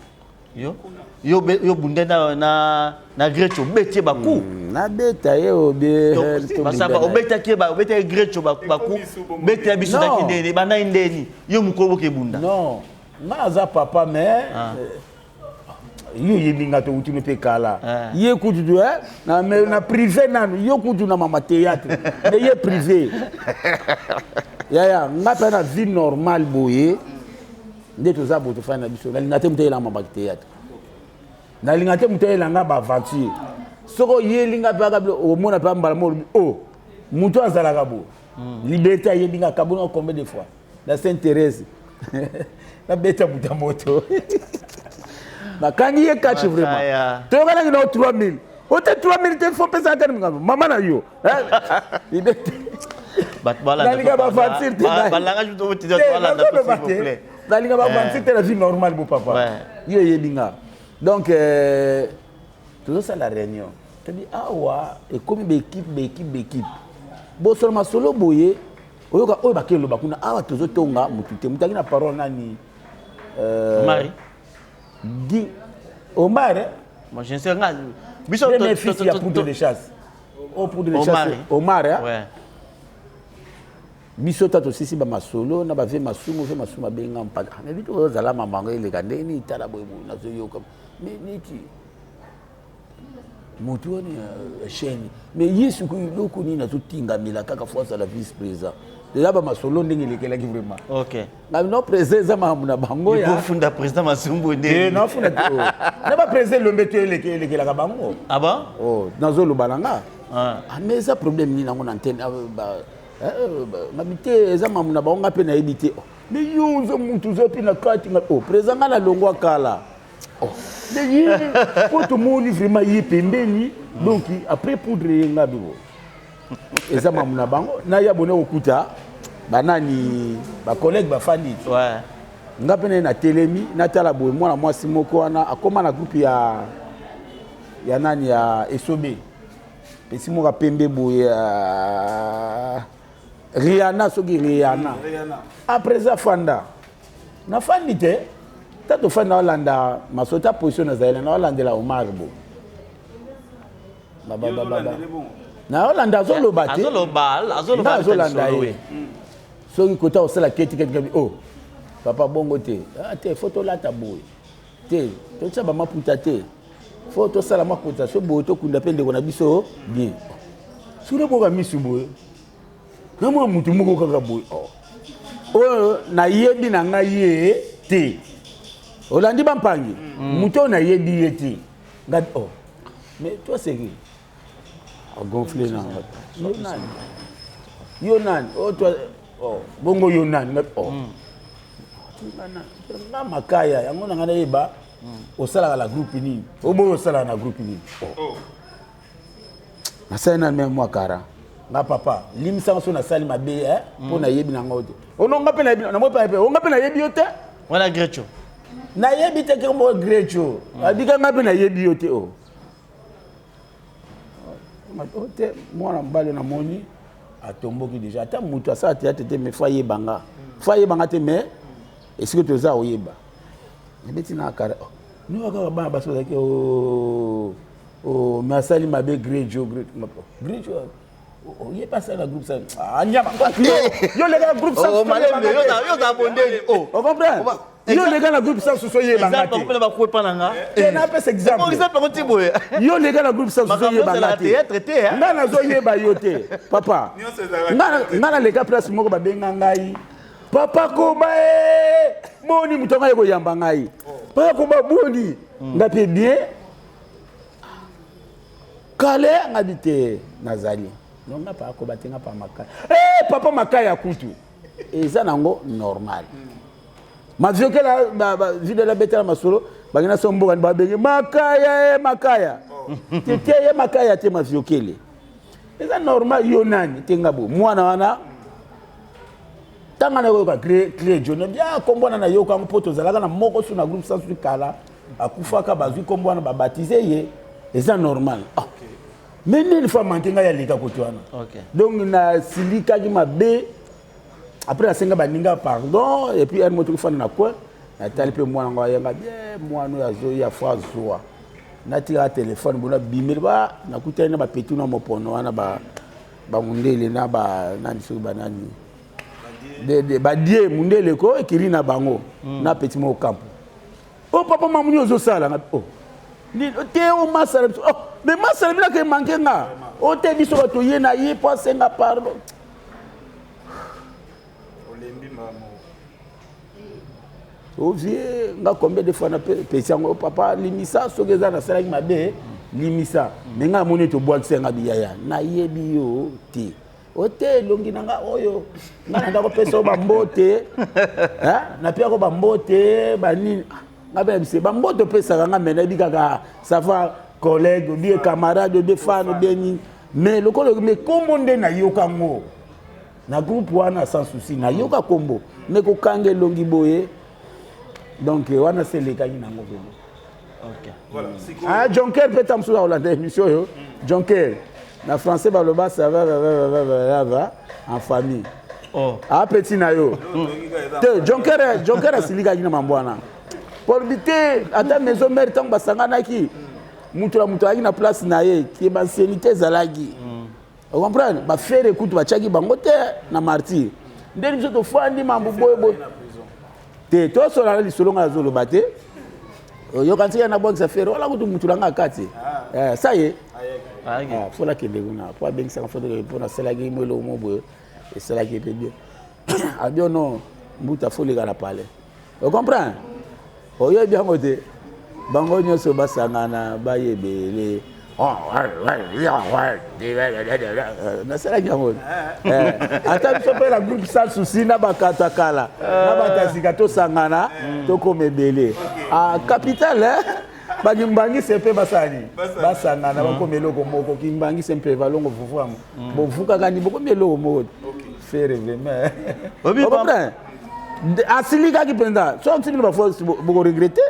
Yo yo yo bunde na na na Grecho obeti baku. Nabeta ye obe. Basaba obetaki ba obetaki Grecho baku beta biso taki ndeni bandai ndeni yo mokolo boke bunda. Non, nga naza papa mais yo oyebi nga touti no mpe kala ye kutu tu na, na privé nanu yo kutu na mama théâtre mais ye privé yaya nga mpe na vie normale boye nde toza boye tofandi na biso. Nalinga te moto ayelanga mama théâtre, nalinga te moto ayelanga baaventure. Soki oyeli nga mpe aka omona mpe mbala mo olobi o moto azalaka boye. Liberté ayebi nga kabonga combien de fois na Sainte Thérèse nabeta moto ya moto nakangi ye catch vraiment toyokanaki nao 3000 ote 3000 te fo pesa kani mama na yo liberté. Nalinga baventure te, nalinga baventure te na vie normale bo papa yo eyebi nga. Donc tozosala réunion tobi awa ekomi baéquipe baéquipe baéquipe bosolo masolo boye oyoka oyo bakeloba kuna awa tozotonga motu te motu aki na parole nani. Omar. Di Omar. Moi je ne sais rien biso. Premier fils ya poudre de chasse o poudre de chasse Omar, hein? Ouais. Biso ta tosisi bamasolo na bavie masumu vie masumu abenga mpaka mais bito ozala mamango eleka ndenge nini tala boye boye nazoyoka mais neti motu wana ya chaîne mais ye sikoyo eloko nini azotingamela kaka fo azala vice président eza bamasolo ndenge elekelaki vraiment. Ok. Ngai no président eza makambo na bango ya funda président Masumbu nde nafunda te na baprésident elombe to elekelaka bango. Ah bon? Oh, nazoloba na nga. Ah, mais eza problème nini yango na antenne nabi te eza makambo na bango nga mpe nayebi te. Mais yo oza mutu oza mpe na kati nga oh président nga nalongwa kala. Oh, mais ye po tomoni vraiment ye pembeni donc après poudre ye nga bibo eza makambo na bango naya bone kokuta banani bacollègue bafandi. Ouais. Nga mpe naye natelemi, natala boye mwana mwasi moko wana akoma na groupe ya ya nani ya Esobe. Pesi moko pembe boye uh, Rihanna soki Rihanna. Rihanna. Après ça fanda. Nafandi te. Ta tofanda olanda masota position nazali na olandela Omar bo. Ba ba ba ba. ba. Na olanda azoloba te. Azoloba, azoloba Nga azolanda ye. ye. Soki kota osala keti keti keti oh papa bongo te. Ah te faut tolata boye. Te totia ba maputa te. Faut tosala mwa cotisation boye tokunda mpe ndeko na biso bien. Soki naboka misu boye na mwa mutu moko kaka boye oh. Oyo nayebi na ngai ye te. Olandi bampangi moto oyo nayebi ye te. Ngai oh. Mais toi c'est qui? Agonfle na nga. Yo nani? Yo nani? Oh toi oh bongo yo nani? Ngai oh. Nga makaya yango na ngai nayeba osalaka na groupe nini? Oboyi osalaka na groupe nini? Oh. Nasali na meme mwa kara. Nga papa, limbisanga so nasali mabe eh mpo nayebi na ngo te. Ono nga mpe nayebi na mo mpe nga mpe nayebi yo te. Wana Grecho. Nayebi te kombo Grecho. Abika nga mpe nayebi yo te oh. O te mwana mobali namoni atomboki déjà ata moto asala théâtre te mais faut ayeba nga faut ayeba nga te mais esika toza oyeba nabeti na kara oh, noka kaka bana basi bazalaki oh, oh, mais asali mabe Grejo Grejo oyebi asali na groupe sa ah, nyama yo leka na groupe sa Oh, malembe, yo na yo na bondeli. Oh. ocomprendre yo leka na groupe sa susu oyebanga Exemple te kopela bakwepa na nga. te napesa Bon, exemple exemple yango ti boye. yo leka na groupe sa susu Makambo oyebanga ezalaka te théâtre te, hein? ngai nazoyeba yo te papa Nyonso ezalaka Nga- nga naleka place moko babenga ngai papa koba e boni moto yango aye koyamba ngai papa koba boni nga mpe bien kale ngabi te nazali donc nga papa koba te nga papa makaya e papa makaya kutu eza nango normal maviokela videla betela masolo bakenda so mboka babenge makaya e makaya te te ye makaya te maviokele eza normal yo nani te nga bo mwana wana ntango nakoyoka clé john bia nkombo wana nayoka yango mpo tozalaka na moko su na groupe sans suki kala akufaka bazwi nkombo wana babatize ye eza normal ah. Mais nini fa manke ngai aleka kote wana Ok. donc nasilikaki mabe après nasenga baninga pardon et puis ere moto kofanda na coin natali mpe mwana ngo ayenga bien mwana oyo azoya fo azwa natikaka telefone bona bimeli ba nakutani na bapetu na mopono wana bamundele na banani soki banani badie mundele ko ekiri na bango na peti moko kampo o papa mamuni ozosala nga oh. Te o masala biso oh, mais masala bino ake manke nga o te biso bato ye na ye po asenga pardon Olembi mbala moko. Ovie nga combien de fois napesi yango papa limisa soki eza nasalaki mabe limisa me nga amoni ete obwakisa nga biyaya nayebi yo te o te elongi na nga oyo nga na ndako pesa yo bambote napiyako bambote banini nga mpe nayebisi bambote opesaka nga me nayebi kaka ça va collègue obie camarade obie fan obie nini mais lokola me kombo nde nayoka ngo na groupe wana sans souci nayoka kombo me kokanga elongi boye donc wana se elekaki nango vraiment. Ok. Voilà, sikoyo. Ah, Jonker mpe ta mosusu akolanda émission oyo Jonker na français baloba ça va va va va va va va en famille. Oh. Ah petit na yo te Jonker Jonker asilikaki na mambo wana polobi te ata maison mère ntango basanganaki moto na moto azalaki na place na ye ke bancienité ezalaki ocomprendre bafere kutu batiaki bango te na martyr ndeni biso tofandi mambo boye boye te tosola na lisolo ngai azoloba te oyoka ntika nabwakisa fere wala kutu mutu na ngai kati sa ye fo nakende kuna po abengisaka foto mpo nasalaki mo eloko mo boye esalaki mpe bien abi ono mbuta fo oleka na palais ocomprendre oyebi yango te bango nyonso basangana bayebele nasalaki yango ata biso mpe na groupe sans souci na bakato ya kala na bato ya sika tosangana tokoma ebele capital bakimbangise mpe basali basangana bakoma eloko moko kimbangise mpe balongo vuvuamu bovukaka ni bokomi eloko moko fere vraiment. Asilikaki mpenza. Soki bino bafo bokoregrete.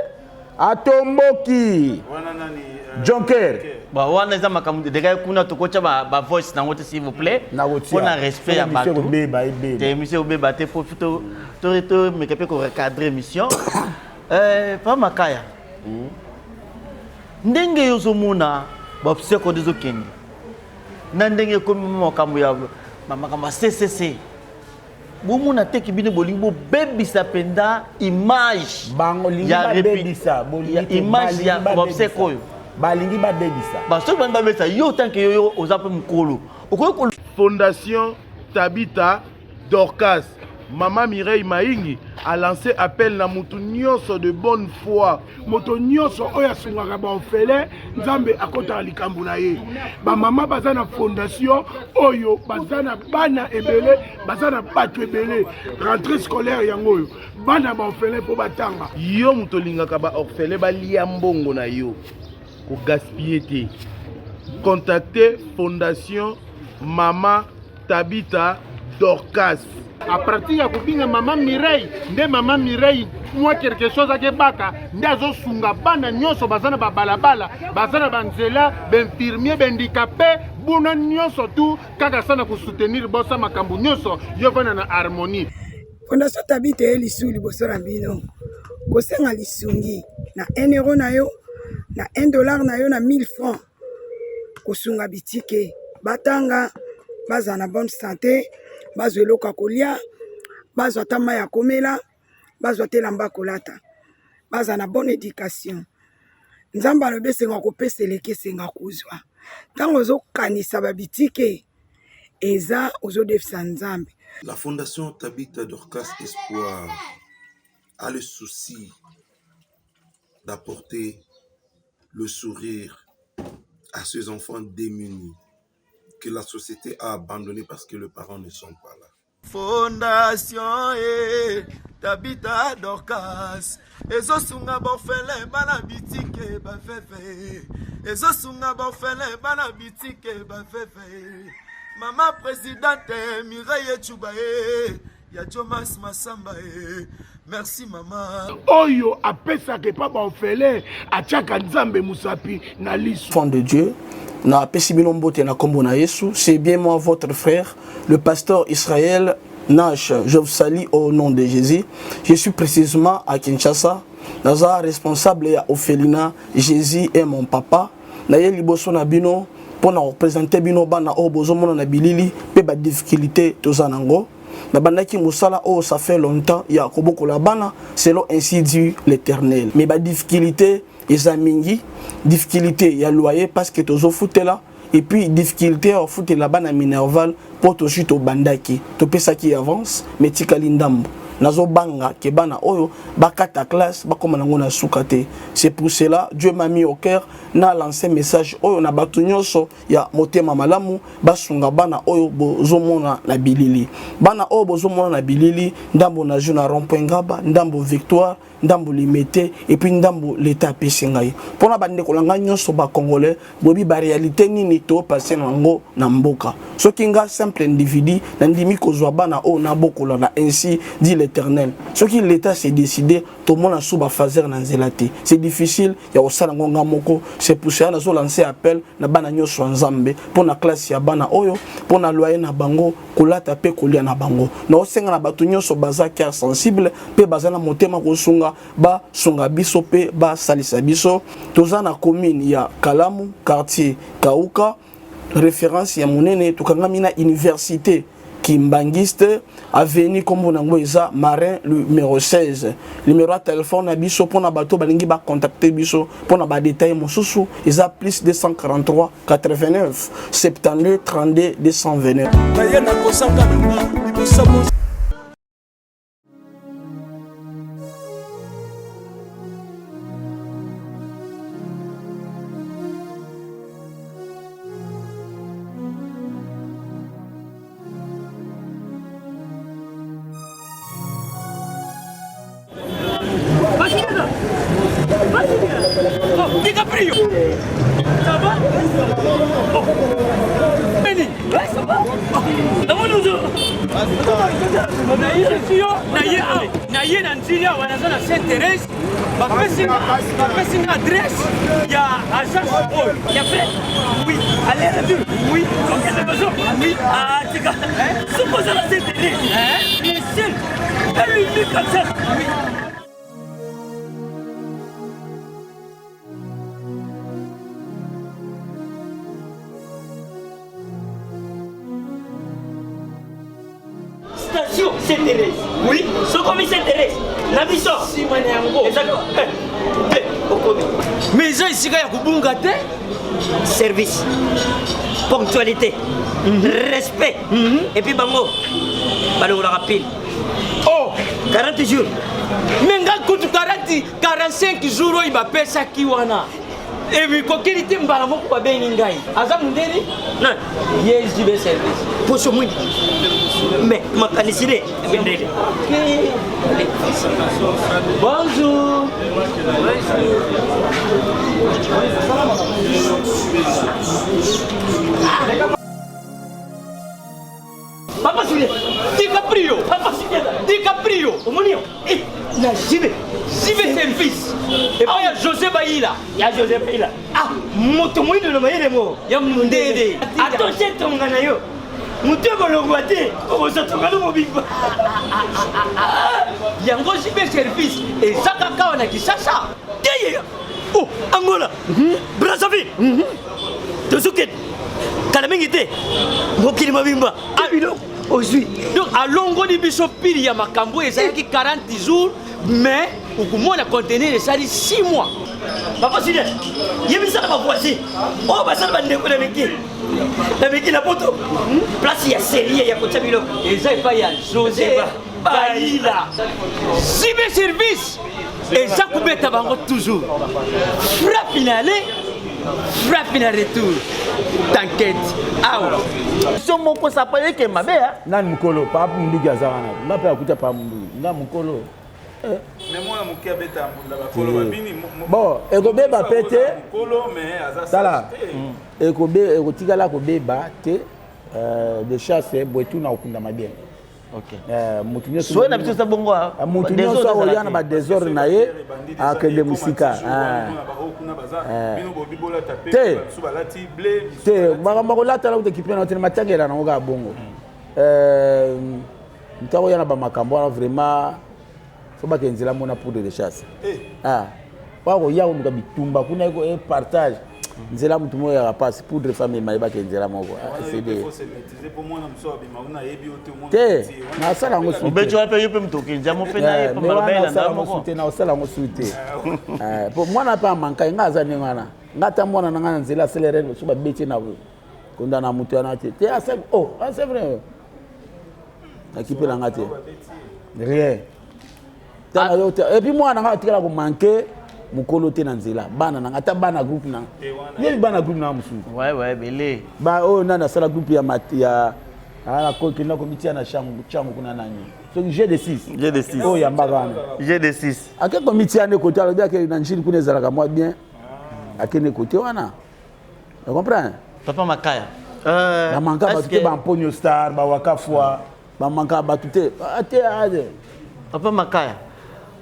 Atomboki. Wana nani? Jonker. Bon, wana eza makambo deja kuna tokotya ba, ba voice nango te s'il vous plaît. Mpona respect ya bato. Ekobeba ebeba. Te émission ekobeba te faut to to to meka mpe ko recadrer émission. Euh, pa makaya. Ndenge yo ozomona ba obsèques oyo ezokende. Na ndenge ekomi makambo ya makambo ya CCC. Bomona te ke bino bolingi bobebisa mpenza image bango lingi babebisa ya image ya baobsèque oyo balingi babebisa basoki balingi babebisa yo tanke yo yo oza mpe mokolo okoki Fondation Tabitha Dorcas Mama Mireille Maingi a lancé appel na mutu nyonso de bonne foi. Moto nyonso oyo asungaka ba orphelin, Nzambe akotaka likambo na ye. Ba mama baza na fondation oyo baza na bana ebele, baza na bato ebele. Rentrée scolaire yango oyo bana ba orphelin mpo batanga. Yo moto olingaka ba orphelin balia mbongo na yo, ko gaspiller te. Contacter fondation Mama Tabitha Dorcas. A partir ya kobinga mama Mireille nde mama Mireille mwa quelque chose akebaka nde azosunga bana nyonso baza na babalabala baza na banzela bainfirmier bahandikape buna nyonso tu kaka sana kosoutenir bosa makambo nyonso yo vanda na harmonie. Fondation Tabitha eye lisusu liboso na bino kosenga lisungi na 1 euro na yo na 1 dollar na yo na 1000 francs kosunga bitike batanga bazala na bonne sante bazwa eloko ya kolia bazwa ata mai ya komela bazwa ata elamba ya kolata bazala na bonne education nzambe alobi esenga kopesa eleki esenga kozwa ntango ozokanisa babitike eza ozodefisa nzambe. La fondation Tabitha Dorcas Espoir a le souci d'apporter le sourire à ces enfants démunis que la société a abandonnés parce que les parents ne sont pas là. Fondation e Tabitha Dorcas ezosunga baorphelin bana bitike baveve ezosunga baorphelin bana bitike baveve mama presidente Mireille Tshuba e ya Jomas Masamba e merci mama. Oyo apesaka epa ba orphelin atiaka Nzambe musapi na liso. Enfant de Dieu, na pesi bino mbote na kombo na Yesu, c'est bien moi votre frère, le pasteur Israël Nash, je vous salue au nom de Jésus. Je suis précisément à Kinshasa, naza responsable ya orphelinat Jésus est mon papa. Naye liboso na bino mpo na représenter bino bana oyo bozomona na bilili mpe ba difficulté toza nango. Nabandaki mosala oyo ça fait longtemps ya kobokola bana selon ainsi dit l'Éternel. Mais ba difficulté eza mingi, difficulté ya loyer parce que tozofutela et puis difficulté ya kofutela bana minerval mpo tozwi tobandaki topesaki avance mais tikali ndambo. Nazobanga ke bana oyo bakata classe bakoma nango na suka te. C'est pour cela Dieu m'a mis au cœur na lancer message oyo na bato nyonso ya motema malamu basunga bana oyo bozomona na bilili. Bana oyo bozomona na bilili, ndambo na jeu na rond-point Ngaba, ndambo Victoire, ndambo Limete et puis ndambo l'État apesi ngai. Pona bandeko na ngai nyonso ba Congolais, boyebi ba réalité nini to passer nango na mboka. Soki nga simple individu nandimi kozwa bana oyo nabokola na ainsi dit l'Éternel. Soki l'État s'est décidé tomona sous ba phaser na nzela te. C'est difficile ya kosala ngo nga moko, c'est pour cela nazo lancer appel na bana nyonso ya Nzambe pona classe ya bana oyo, pona loyer na bango, kolata pe kolia na bango. Naosenga na bato nyonso baza cœur sensible pe baza na motema kosunga, basunga biso pe basalisa biso. Toza na commune ya Kalamu, quartier Kauka, référence ya monene, tokangami na université Kimbanguiste, avenue kombo nango eza Marin numéro 16. Numéro ya téléphone na biso pona bato balingi ba contacter biso pona ba détails mosusu eza plus 243 89 72 32 229. Naye nakosanga na liboso. DiCaprio Ça va? Oh. Benny Ouais, ça va? Oh. Naye na Ndjili awa naza na Sainte Thérèse, bapesi bapesi nga adresse ya agence oyo. Ya vrai? Oui. Aller retour? Oui. Okende besoin? Oui. Ah, tika. Soki oza na Sainte Thérèse, le seul et l'unique agence. Oui. Station Sainte Thérèse. Oui. Sokomi Sainte Thérèse. Na biso. Sima na yango. Ezali te okomi. Mais eza esika ya kobunga te. Service. Ponctualité. Mm -hmm. Respect. Mm -hmm. Et puis bango balongolaka pile. Oh, 40 jours. Mais nga kutu 40 45 jours oyo bapesaki wana. Emikokeli te mbala moko babengi ngai. Aza mundeli? Nani? Ye JB service. Poso mwindu. Mais makanisi ne mindele. Bonjour. Papa Julien. DiCaprio. Papa Julien. DiCaprio. Omoni yo. Eh, na JB. JB service. Epai ya José Bayila. Ya José Bayila. Ah, moto moyindo na mayele mo. Ya mundele. Atoshe tonga na yo. Moto ekolongwa te, okozwa tonga no mobimba. Yango JB service eza kaka awa na Kinshasa. Te ye. Oh, Angola. Brazzaville. Tozokende. Kala mingi te. Mokili mobimba. Ah, biloko ozwi. Donc alongoli biso pili ya makambo ezalaki 40 jours mais okomona conteneur esali 6 mois. Papa Julien, yebisa na bavoisin oyo basala bandeko na miki na miki na poto place ya serie ya kotya biloko eza epai ya José Bayila. Zibe service eza kobeta bango toujours frappe na aller frappe na retour t'inquiète awa so moko sapa eke mabe nani mokolo papa munduki aza wana nga mpe akuta papa munduki nga mokolo bon ekobeba mpe te tala ekotikala kobeba te de chasse boye tuna okundama bien. Motu nyonso na biso eza bongo. Motu nyonso akoya na badésordre na ye akende mosika te te. Makambo akolatala kuta kipe na te matangela nango kaka bongo. Moto akoya na bamakambo wana vraiment fo bakende nzela mona poudre de chasse. Po akoya koluka bitumba kuna e partage nzela motu moko yaka pasi poudre famema ye bakende nzela moko cd te nasala yango. Obeti wapi yo mpe moto okenzi yango mpe na ye te, nasala yango su te po mwana mpe amanka ye. Nga aza ndenge wana, nga ata mwana na nga na nzela asala erreur so babeti na konda na moto wana te te. Oh, c'est vrai, nakipela nga te rien. Et puis mwana nga atikala komanke mokolo te na nzela. Bana nanga, ata bana groupe nanga, yebi bana groupe nanga mosusu. Ebele. Ba oyo nani asala groupe ya ya nakokenda komitia na chango kuna nani soki G de 6. G de 6. Oyo yambaka wana. G de 6. Ake komitia nde kote, alobi ake na njili kuna ezalaka mwa bien, akende kote wana, comprendre? Papa Makaya. Bamanka bato te, bamponio star bawaka foi bamanka bato te te. Papa Makaya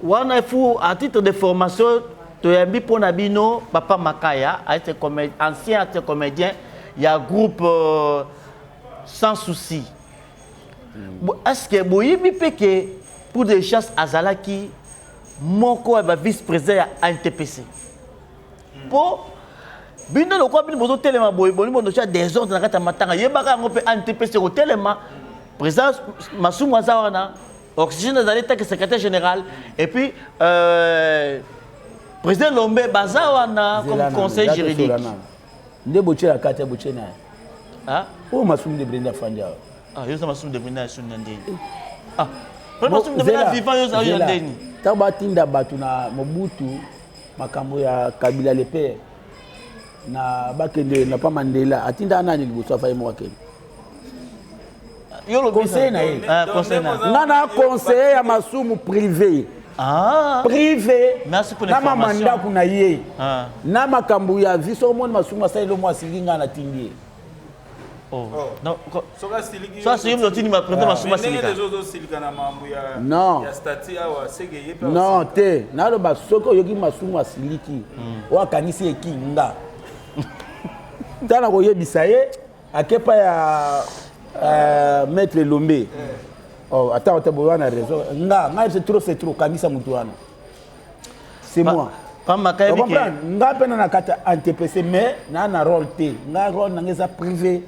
wana fu à titre de formation toyambi mpo na bino Papa Makaya, ancien acteur comédien ya groupe Sans Souci. Est ce que boyebi mpe ke pour des chances azalaki moko ya bavice président ya ANTPC? Mpo bino lokola bino bozotelema boye, bolingi bondotia désordre na kati ya matanga, yebaka yango mpe ANTPC kotelema, président Masumu aza wana, Oxygène azali taki secrétaire général, et puis président Lombe baza wana comme conseil juridique. Nde botie na kati ya botie na ye oyo Masumu de Brenda afandi awa. Yo oza Masumu de Brenda ya na ndeni? Masumu de Brenda vivant, yo oza yo ndeni? Ntango batinda bato na Mobutu, makambo ya Kabila le père na bakende na pa Mandela, atindaka nani liboso? Afai moko akende conseiller na ye. Nga na conseiller ya Masumu privé. Privé na mama ndako na ye na makambo ya vie. Soki omoni Masumu asaleli mo asingi, ngai natindi ye. Oh. So asiliki otindi ba président masumu asilika. Non. Non te, naloba soki oyoki masumu asiliki, oyo akanisi eki nga. Tala koyebisa ye akepa ya euh, maître Elombe. Eh. Oh, ata ata boye wana raison. Nga, nga c'est trop c'est trop kanisa mutu wana. C'est moi. Pamba kayebi ke comprendre nga mpe na na kati ya antpc mais na na rôle te nga rôle na nga eza privé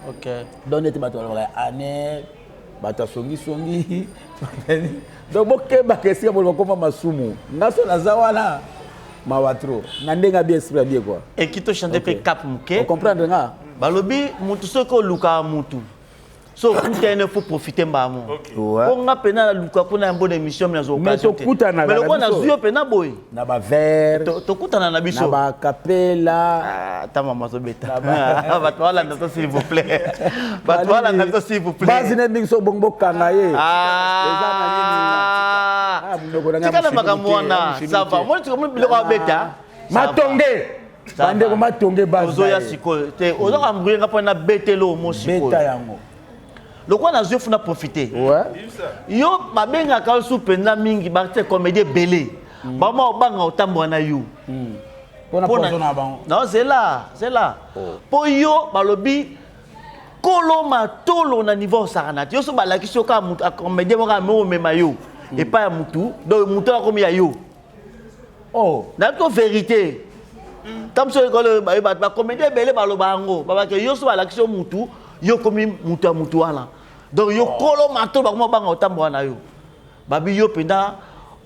ok donc neti bato balobaka ya ane bato ya songisongi donc bokebaka esika boloba koma masumu nga so naza wana mawa trop na ndenge ya bien esprit ya bien quoi eki to chanter mpe cap moke comprendre nga balobi mutu soki olukaka mutu so okutani faut profiter mbala moko po nga mpena naluka mpona ya mbona émission mais nazwa occasion te tokutanaka mais lokola na biso. nazwi yo mpena boye na bavere tokutana na biso na bakapela ata mama azobeta bato balanda to s'il vous plaît bato balanda biso s'il vous plaît basi ne mingi so bongo bokanga ye eza na nini Ah, monoko na ngai tika na moshimi makambo te, wana moshimi ça va te. moni tika moni biloko abeta matonge bandeko matonge base ozoya na ye. sikoyo te oza koambrouye nga mpo na betelo omo sikoyo beta yango lokola nazwi yo funa profite yo babengaka yo su mpenza mingi baartiste comédie ebele bama obanga otambola na yo mpona poison na bango non zela zela mpo yo balobi kolo matolo na niveau osakana te yo so balakisi yo kaka motu acomédien moko ame omema yo epai ya motu donc motu akomi ya yo oh. nayebi to vérité ntango mosusu ekolo bato bacomédien ebele baloba yango babake yo so balakisi yo mutu yo okomi mutu ya mutu wana donc yo kolo matolo bakoma obanga otambola na yo babi yo mpenza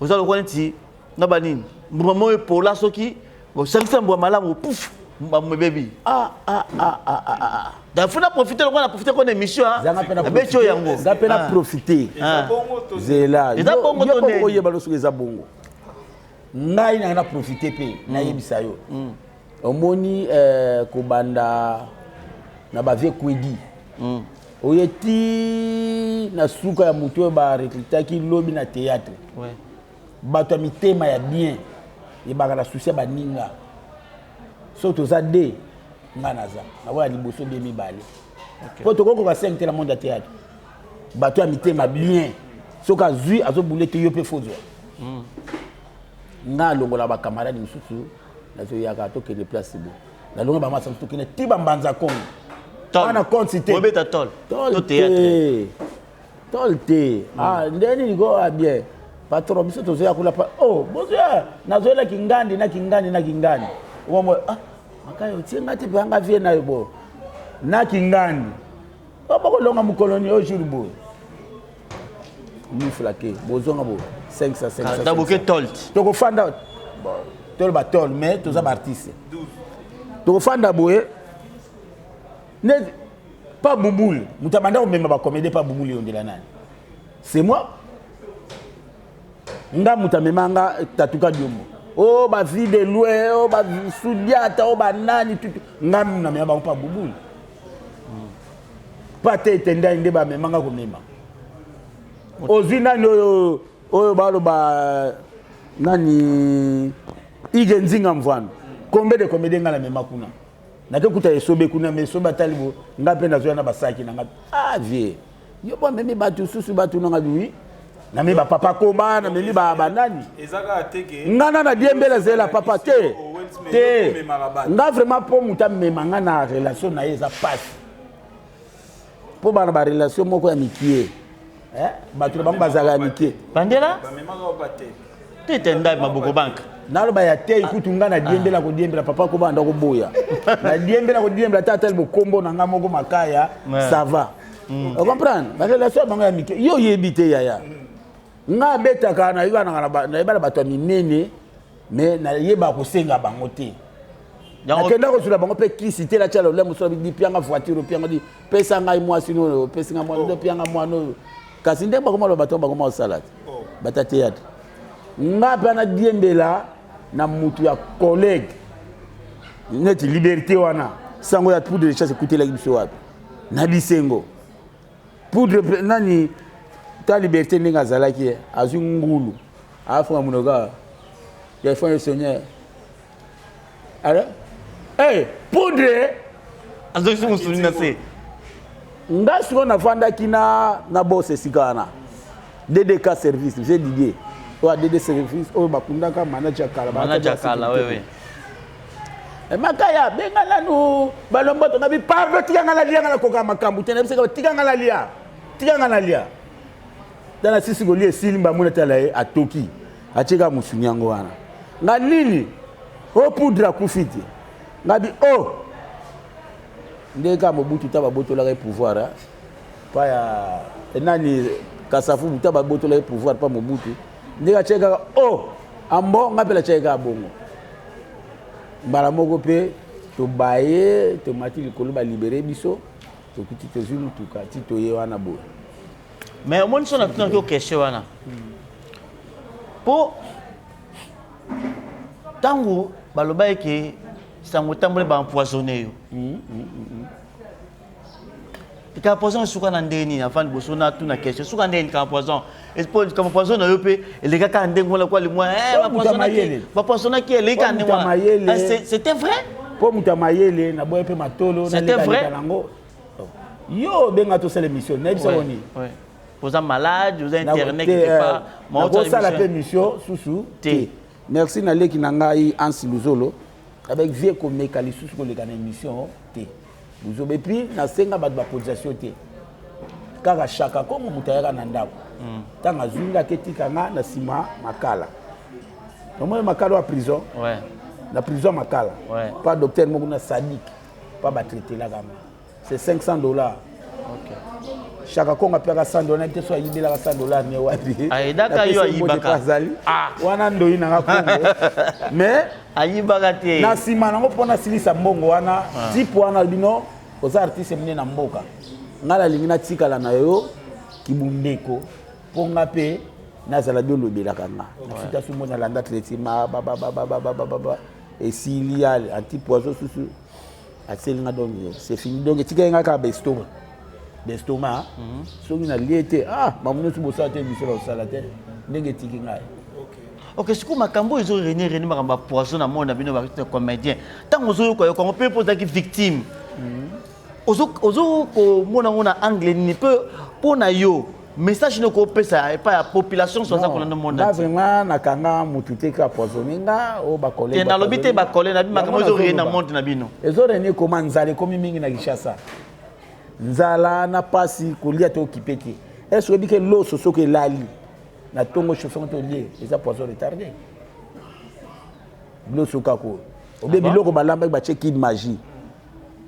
oza lokola neti na banini mbuma moko epola soki osangisa mbuma malamu puf mbuma ebebi ah, ah, ah, ah, ah, ah. donc funa profite lokola na profite kona émission abeti oyo yango nga mpe na profite zela Eza bongo to ndeni? oyeba lo soki eza bongo ngai nanga na profite mpe nayebisa yo omoni eh, kobanda na bavie kwedi oye ti na suka ya motu oyo barekrutaki lobi na théâtre bato ya mitema ya bien ebaka na susi ya baninga soki toza de ngai naza nakoya liboso bie mibale mpo tokokoka 5 te na monde ya théâtre bato ya mitema bien soki azwi azobule te yo mpe fozwa nga alongola bacamarade mosusu nazoyaka tokende place bo nalonga bamasa mosusu tokende ti bambanza kongo wana compte te obeta tol tol to théâtre te tol te ah nde nini ko ah bien patron biso tozoya kuna pa oh bozoya nazoyela kingandi na kingandi na kingandi omo ah makayo otie nga te mpe anga vie na yo bo na kingandi o bokolonga mokolo ni oyo jour boye miflake bozonga bo 500 500 Taboke tol tokofanda bon, toloba tol mais toza baartiste tokofanda boye ne pa bubule moto abanda komema bacomédie pa bubule yondela nani c'est moi nga moto amema nga tatuka diombo o bavie de loin o basudiata o banani tutu nga namema bango pa bubule pa te etendai nde bamema nga komema ozwi nani oyo oyo baloba nani ige nzinga mvwano combien de comédien nga namema kuna nake kuta esobe kuna me esobe atali bo nga mpe nazoya na basaki na nga ah vie yo bo amemi bato susu bato nanga wi namemi bapapa koba namemi banani eza kaka te ke nga na na diembela zela papa te te nga vraiment mpo moto amema nga na relation na ye eza pasi mpo bana barelation moko ya mikie Eh, bato na bango bazalaka ya mikie bandela bamemaka oba te te te ndai maboko banka naloba ya te kutu nga nadiembela kodiembela papa kobanda koboya nadiembela kodiembela ata atali bokombo na nga moko makaya Ouais. ça va ocomprendre barelation ya bango ya mike yo oyebi te yaya nga abetaka nayeba na bato ya minene mais nayebaka kosenga bango te nakenda kozwela bango mpe kisi te natya lolemo mosusu abi pianga voiture opianga di pesa ngai mwasi oyo opesi ngai mwana opianga mwana oyo kasi nde bakoma loba bato bakoma kosala te bata théâtre nga mpe nadiembela na mutu ya collègue neti liberté wana sango ya poudre de chasse ekutelaki biso wapi na bisengo poudre nani ta liberté ndenge azalaki ye azwi ngulu afunga monoko awa ya fond seigneur alors hey, poudre azongisi mosuni na se. Nga sikoyo nafandaki na, na boss esika wana DDK service vieux Didier oyo ya DD service oyo bakundaka manager kala manager kala oui oui eh, makaya benga nanu balomboto ngabi pardon tika nga nalia nga nakoka makambo te nayebisaka tika nga nalia tika nga nalia tala sisi kolia esili mbamona tala ye atoki atie kaka mosuni yango wana nga nini o poudre akufi te ngabi o oh! Ndenge kaka Mobutu ta babotolaka ye pouvoir hein? pa ya eh, nani Kasavubu ta babotolaka ye pouvoir pa Mobutu ndenge atiaki kaka oh ambo nga mpe natiaki kaka bongo mbala moko mpe tobaye tomati likolo balibere biso tokuti tozwi motuka ti toye wana boye mais omoni so natunaki yo question wana mpo ntango balobaki ke sango etamboli ba empoisonne yo likambo poison esuka na ndenge nini avant liboso natuna question esuka ndenge likambo poison likambo poison na yo mpe eleka kaka ndenge wana kwa limwa eh, bapoisonaki eleki kaka ndenge wana eh, c'était vrai mpo moto ya mayele naboya mpe matolo naleka nango yo obenga tosala émission nayebisa yo nini oza malade oza internet quelque part nakosala mpe émission susu te Merci na leki na ngai Hans Luzolo avec vieux komeka lisusu koleka na émission te buzoba et puis nasenga bato ba cotisation te kaka shaka kongo moto ayaka na ndako ntango mm. azwi nga aketika nga na nsima makala omoni makala wa prison ouais. na prison makala ouais. pa docteur moko na sadik pa batraitelaka nga c'est 500 dollars okay. Chaka Kongo apiaka 100 dollars nayebi te so ayibelaka 100 dollars ne wapi ayedaka yo ayibaka azali ah. wana ndoyi nanga Kongo mais ayibaka te na nsima nango mpo nasilisa mbongo wana ah. type wana bino oza artiste mine na mboka ngai nalingi natikala na yo kibundeko mpo nga mpe nazala bi olobelaka nga nafuta sumo nalanda traitement bababababababa esili anti poison susu atieli nga donc c'est fini donc etikali nga kaka baestomac baestomac mhm. soki nalie te ah bango nyonso bosala te émission bakosala te ndenge etiki ngai ok sikoyo makambo oyo ezo rene rene makambo ya poison na moi na bino ba comédien ntango ozoyoka yoka yango mpe mpo ozalaki victime mhm. ozo komona yango na angle nini mpe mpo na yo message nini okopesa epai ya population soaza kolanda monde nga vraiment nakanga mutu te ka poisonne nga oyo bacollègue nalobi te bacollègue na makambo ezo renie na monde na bino ezo renie koma nzala ekomi mingi na Kinshasa nzala na pasi kolia te okipe te est-ce oyebi ke loso soki elali na tongo chauffeur to lie eza poison retardé loso kaka oyo obe ah biloko balambaki batie kid magie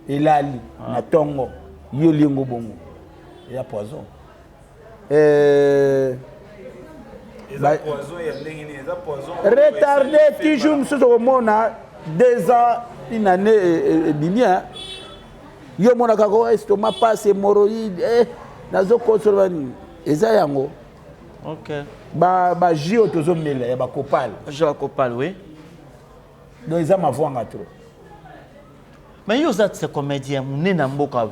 elali ah. na tongo yo liengo bongo eza poison euh, retardé toujours mosusu okomona deux ans une année ebimi yo omonaka ko estomac passe hémorroïde eh, nazokosoloba nini eza yango okay. ba, ba jus oyo tozomela ya bakopale jus ya bakopale oui donc eza mavwanga trop Mais yo oza se comédien munene na mboka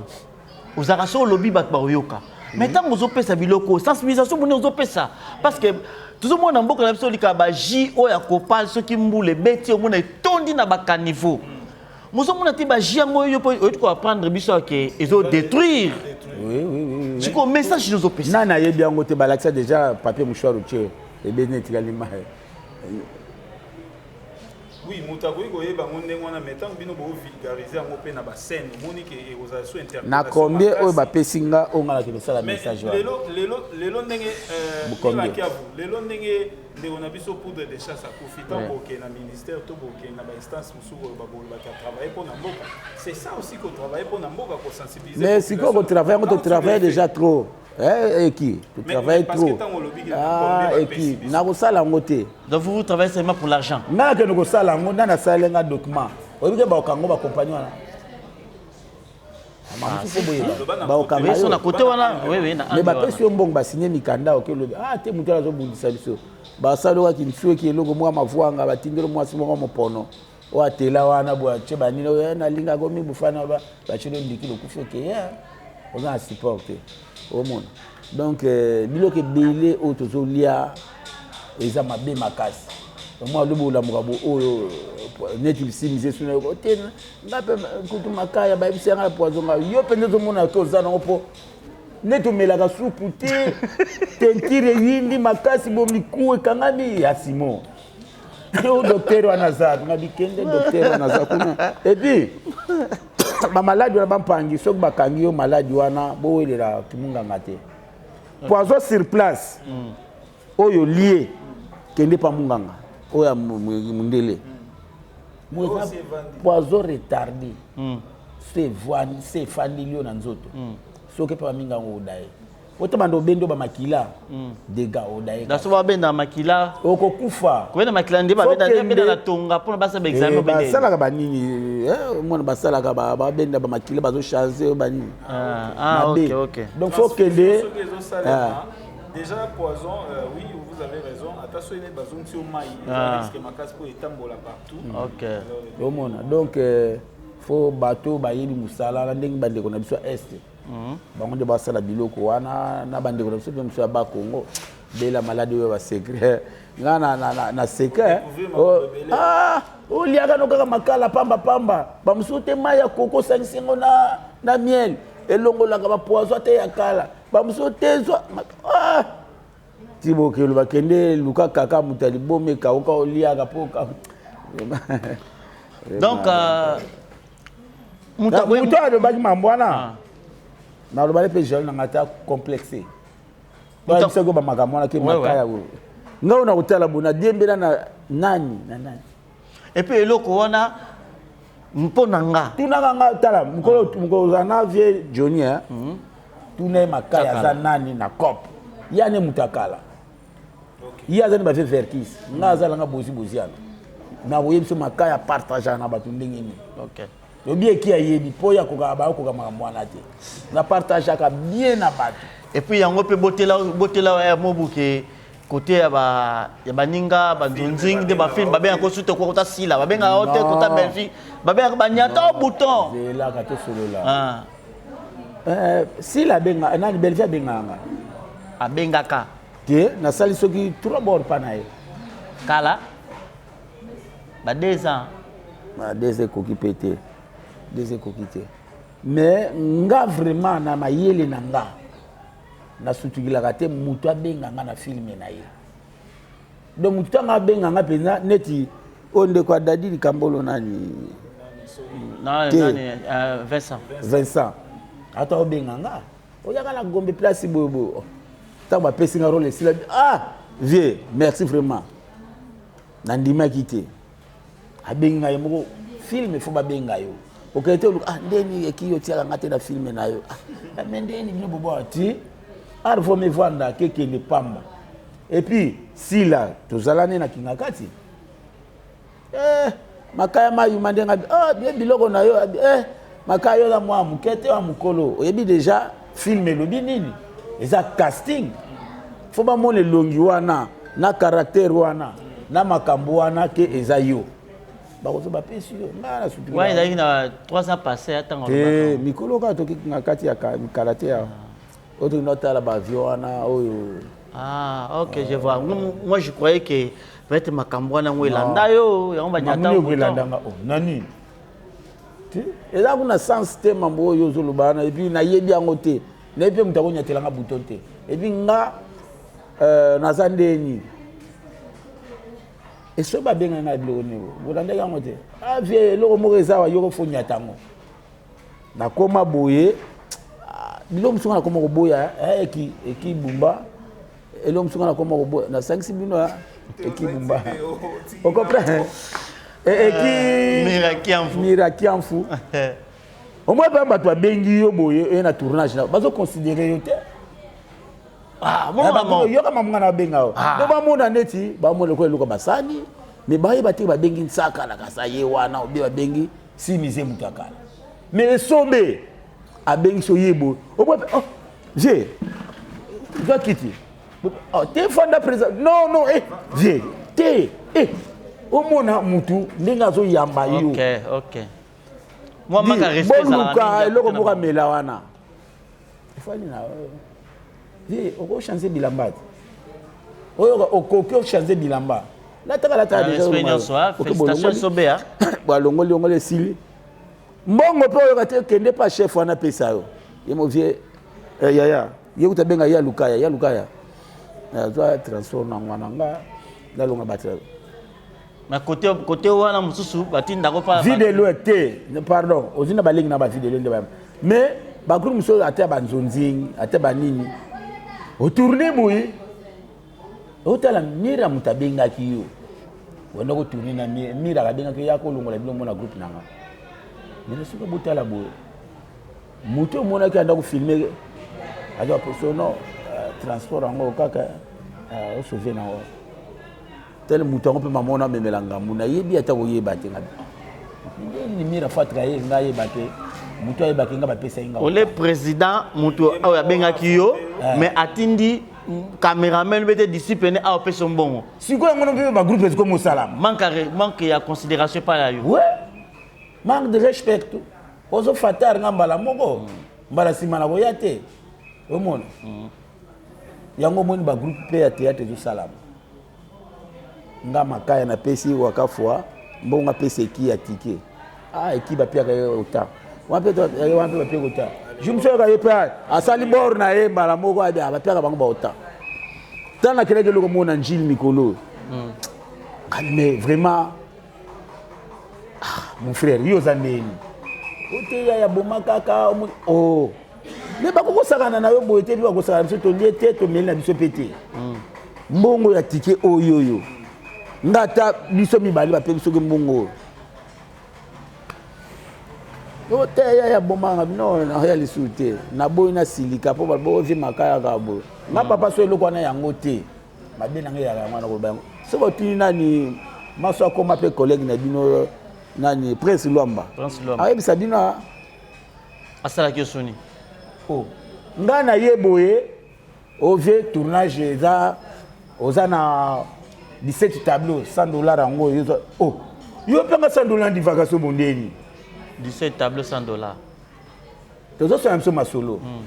ozalaka so olobi bato bakoyoka mais ntango ozopesa biloko sensibilisation boni ozopesa parce que tozomona na mboka na biso olika baji oyo ya kopal soki mbula ebeti omona etondi na bacaniveau mozomona te baji yango oyo mpo oyoki koapprendre biso ke ezodétruire sikoyo message nini ozopesa nani ayebi yango te balakisa déjà papier mouchoir otie ebeni etikali mai Oui, moto akoki koyeba yango ndenge wana mais ntango bino bovulgarise yango mpe na bascène omoni ke ekozala so interpellation na combien oyo bapesi nga oyo nga nakende kosala message wana lelo lelo lelo ndenge euh, Kiavu lelo ndenge ndeko na biso poudre de chasse akufi ntango bokende na ministère to bokende na bainstance mosusu oyo babolobaki atravaille mpo na mboka c'est ça aussi kotravaille mpo na mboka kosensibiliser mais sikoyo kotravaille yango totravaille déjà trop Eh, eki tu travailles trop ah, eki nakosala yango te donc vous vous travaillez seulement pour l'argent nga nakende kosala yango nani asaleli nga document oyebi ke bakokango bakompagnie wana baokanga kote wana mais bapesi yo mbongo basigne mikanda oke olobi ah te moto wana azobundisa biso basali okaki nsueki eloko moko mavuanga batindeli mwasi moko mopono oyo atela wana boye atie banini oyo eh, nalingaka omibufana batie londiki lokufi okeye eh, oza na support te omona donc euh, biloko ebele oyo tozolia eza mabe makasi. Mwa lobi olamuka bo oyo neti bisimisi esuna yo te nga mpe kutu makaya bayebisi yanga na poison nga yo mpenza ozomona ke oza nango mpo neti omelaka supu te tentire eyindi makasi bo mikuwa ekangami ya simon o docteur wana aza nga bikende docteur wana aza kuna epuis bamaladi wana bampangi soki bakangi yo maladi wana bowelela kimunganga te poison sur place mm. Oyo lie kende pa munganga oyo ya mundele poison retardé hmm. se efandeli yo na nzoto hmm. soki epa baminga yango odaye ota banda obendi oba makila hmm. dega odaye naso babenda makila okokufa kobenda makila nde babenda na tonga mpona basala baexamen eh, basalaka banini eh, mwana basalaka babenda bamakila bazochange banini ah, ah, mabe donc fo kende Déjà poison, euh, oui, vous avez raison. Ata soki nde bazongisi yo mai, eza risque makasi mpo etambola partout. Ok. Omona donc euh, faut bato bayebi mosala na ndenge bandeko na biso ya est mhm. bango nde basala biloko wana na bandeko na biso mpe mosusu ya bakongo bela maladi oyo basecret nga na, na, na, na secret oh, ah, oliaka no kaka makala pamba pamba bamosusu te mai ya koko osangisi yango na, na miel elongolaka bapoison ate ya kala bamosusu te zwa ah! ti bokelo bakende luka kaka moto ya liboma ekauka oliaka mpo donc euh, moto oyo alobaki mambo wana ah. nalobaki mpe jalo nanga ata complexe bayebisaki bamakambo wana ke makaya oyo ngai oyo nakotala boye nadiembela na nani na nani epuis eloko wana mpo na nga tunaka nga tala mokolo mokolo ozala na vieux johnny eh? mm. tuna ye makaya aza nani na cop ye ane moto akala ye aza ni bavie verkis nga azala nga bozi boziana nakoyebi biso makaya partageaka na bato ndenge nini okay. lobi eki ayebi mpo ye akokaka bakokoka makambo wana te na partageaka bien na bato epuis yango mpe botela botela eh, mobuke kote ya ba ya baninga banzonzing nde bafilme babengaka osu te kota sila babengaka yo te kota belgique babengaka banyata o bouton zelaka tosolola ah. eh, sila abenga nani belgique abengaka nga abengaka te nasali soki trois bord mpa na ye kala ba deux ans ba deux ans ekoki mpe te deux ans ekoki te mais nga vraiment na mayele na nga nasutukilaka te moto abenga nga na filme na ye donc moto ntango abenga nga mpenza neti oyo ndeko ya dadi likambolo nani te euh, Vincent Vincent ata obenga nga oyaka na gombe place boye boye oh. ntango bapesi nga role esila ah vieux merci vraiment nandimaki te abengi ngai moko film fo babenga yo okende te oluka ah ndeni eki yo otiaka nga te na film na yo ah me ndeni bino boboa ti arvo mevanda kekende pamba epuis sila tozala nde na kingakati eh, makaya mayuma ndenge ah, bien biloko na yo eh, makaya yo oza mwa moke te wa mokolo oyebi deja film elobi nini eza casting fo bamona elongi wana na caractère wana na makambo wana ke eza yo bakozwa bapesi yo ngai na sutu wana ezalaki na 3 ans passé ntango te mikolo kaka toki na kati ya kala te ya oyo toki natala baavion wana oyo ah ok je vois moi je croyais que peut-être makambo wana yango elanda yo yango banyata elandanga oh, nani te eza kuna sens te mambo oyo ozoloba wana epuis nayebi yango te nayebi mpe moto akonyatelanga bouton te epuis nga euh, naza nde nini esoki babengaki ngai biloko nini bolandaki yango te ah vie eloko moko eza awa yoko fonyata yango nakoma boye ah, biloko mosusu nga nakoma koboya eh, eki eki bumba eloko mosusu nga nakoma koboya nasangisi bino ah, eki bumba ocomprendre eh, eki mirakiamfu omoi mpe bato babengi yo boye oye na tournage na bazoconsidere yo te ah, yoka mamunga na babenga yo ah. do bamona neti bamona lokola eluka basani me bayeba te babengi nsakala kasa ye wana obe babengi simize moto ya kala mais esobe abengi so ye boye oboye oh, je zwa kiti oh, te fanda président non non eh, je te eh, omona mutu ndenge azoyamba yo okay, okay. boluka eloko moko amela wana efandi na ye okochange bilamba te oyoka okoki ochange bilamba. Lataka lataka déjà. Félicitations Sobe. Balongoli longoli esili. Mbongo mpe oyoka te kende pa chef wana apesa yo. Ye mo vieux eh, yaya ye kuta benga ya lukaya ya lukaya. Nazwa transport na ngwana nga nalonga bato. Mais côté côté wana mosusu batindako pa vie de loin te pardon ozwi na balengi na ba vie de loin nde ba mais ba groupe mosusu ata banzonzing ata banini otourne boye otala mira moto abengaki yo wanda kotourne na mira abengaki yo ya kolongola bilongo mona groupe na nga mena soki botala boye moto omonaki anda kofilme aza poso no euh, transport yango kaka euh, osauve nango Tele moto yango mpe mama wana amemela ngambo nayebi ata koyeba te ngabi nini mira fatra ye ngai ayeba te moto ayebaki ngai bapesa ye ngai ole président moto oyo abengaki yo eh. mais atindi cameraman mpe te disciple ne awa opesa mbongo sikoyo yango no mpe bagroupe eziko mosalama manque manque ya considération epai ya yo ouais manque de respect ozofatar nga mbala moko mm. mbala nsima na koya te omona mm. yango omoni bagroupe mpe ya théâtre ezosalama Nga makaya na pesi wakafua mbongo apesa eki ya ticket ah eki bapiaka ye ota wana mpe wana mpe bapiaka ota jour mosusu ayoka ye mpe asali bor na ye mbala moko abi ah, bapiaka bango baota ntango nakelaki eloko moko na njili mikolo oyo hmm. mais vraiment ah, mon frère yo oza ndeni oteya ya boma kaka oh me bakokosakana na yo boye te mpe bakosakana biso tolie te tomeli na biso mpe te hmm. mbongo ya tike oyo oyo nga ata biso mibale bape biso ke mbongo oyo yo te ya ya bomanga bino naya lisusu te naboyi nasilika mpo bovie makaya kaka boye nga papa so eloko wana yango te mabe na ngai eyaka yango wana koloba yango soki otuni nani maso akoma mpe collègue na bino nani prince lwamba ayebisa bino asalaki yo soni oh. ngai na ye boye ovie tournage eza oza na 17 tableau 100 dollar yango oyo oh. yo mpe nga 100 dollar divagation bondeni 17 tableau 100 dollar tozosala biso masolo mm.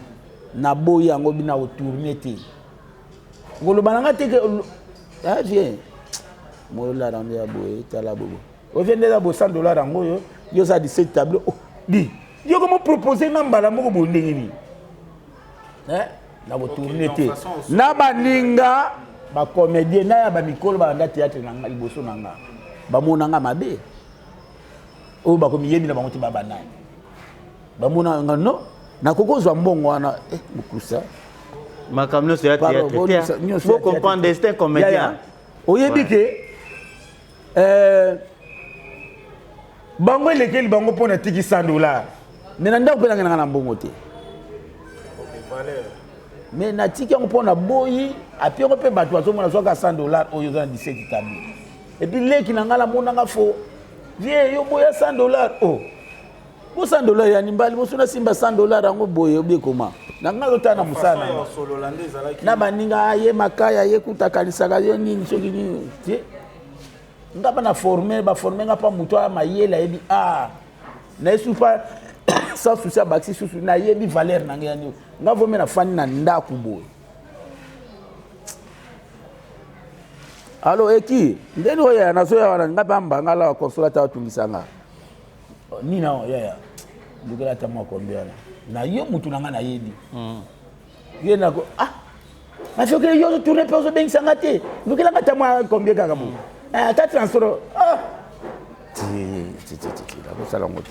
naboyi yango bina kotourne te koloba na nga te ke ah, vie molala nde ya boye tala bobo ovie nde eza bo 100 dollar yango oyo yo oza 17 tableau oh, di yo komo propose nga mbala moko boye ndenge nini eh, na kotourne te na baninga bacomédien na ya bamikolo balanda théâtre na nga liboso na nga bamona nga mabe oyo bakomiyebi na bango te babanani bamona nga no nakoki kozwa mbongo wana eh, mokusa makambo nyonso ya théâtre bo comprendre c'est un comédien oyebi ke euh, bango elekeli bango mpo natiki 100 dollar me na ndako mpe nangenanga na mbongo te me natiki yango mpo na boyi api yango mpe bato bazomona zwaka 100 dollar oyo oza na 17 tableau epuis leki na ngai namonanga fo vie yo boya 100 dollar o oh. bo 100 dollar ya nimbali mosu nasimba 100 dollar yango boye obi ekoma na ngai azotala na mosala na baninga aye makaya ye kuta akanisaka yo nini soki nini te nga bana forme baforme nga mpa moto aya mayele ayebi a ah, naye supa sans souci abakisi susu nayebi valeur na ngai yani nga vomi nafandi na ndako boye alo eki ndeni oyo nazoya wana nga mpe ambanga la consolata atungisa nga Oh, nini awa yaya lukela ata mwa kombi wana na yo mutu na nga nayebi mm. ye nako ah masoki yo ozotourne mpe ozobengisa nga te lukela nga ata mwa kombi kaka bo mm. eh, ata transport ah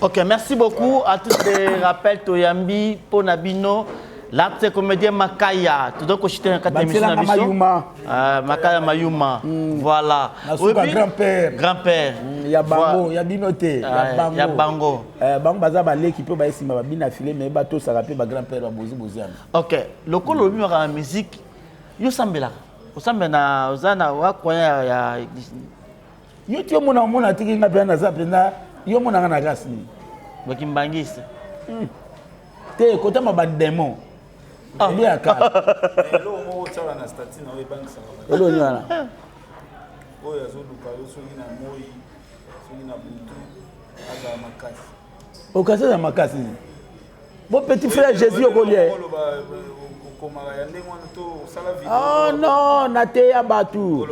Ok, merci beaucoup à tous les rappels Toyambi, Ponabino, l'artiste comédien Makaya. Tout donc, je na kati émission na biso. Mayuma. Euh, Makaya Mayuma. Mm. Voilà. Nasuka grand-père. Grand-père. Mm, ya bango, ya bino te, ya ah, bango. Ya bango. Euh, bango baza baleki pe ba esimba ba bina filet mais batosaka pe ba grand-père ba bozi bozi yana. Ok, lokolo mm. la musique, yo sambelaka. Osambela na oza na wa croyant ya yo ti omona omona atiki nga mpenza naza mpenza yo omonanga na grâce nini bakimbangiste hmm. te kotama bademon ah. elo ya kala elo nini wana oyo azoluka yo soki na moi soki na butu azala makasi okasi aza makasi bo petit frère jésus okolia ye oh non nateya bato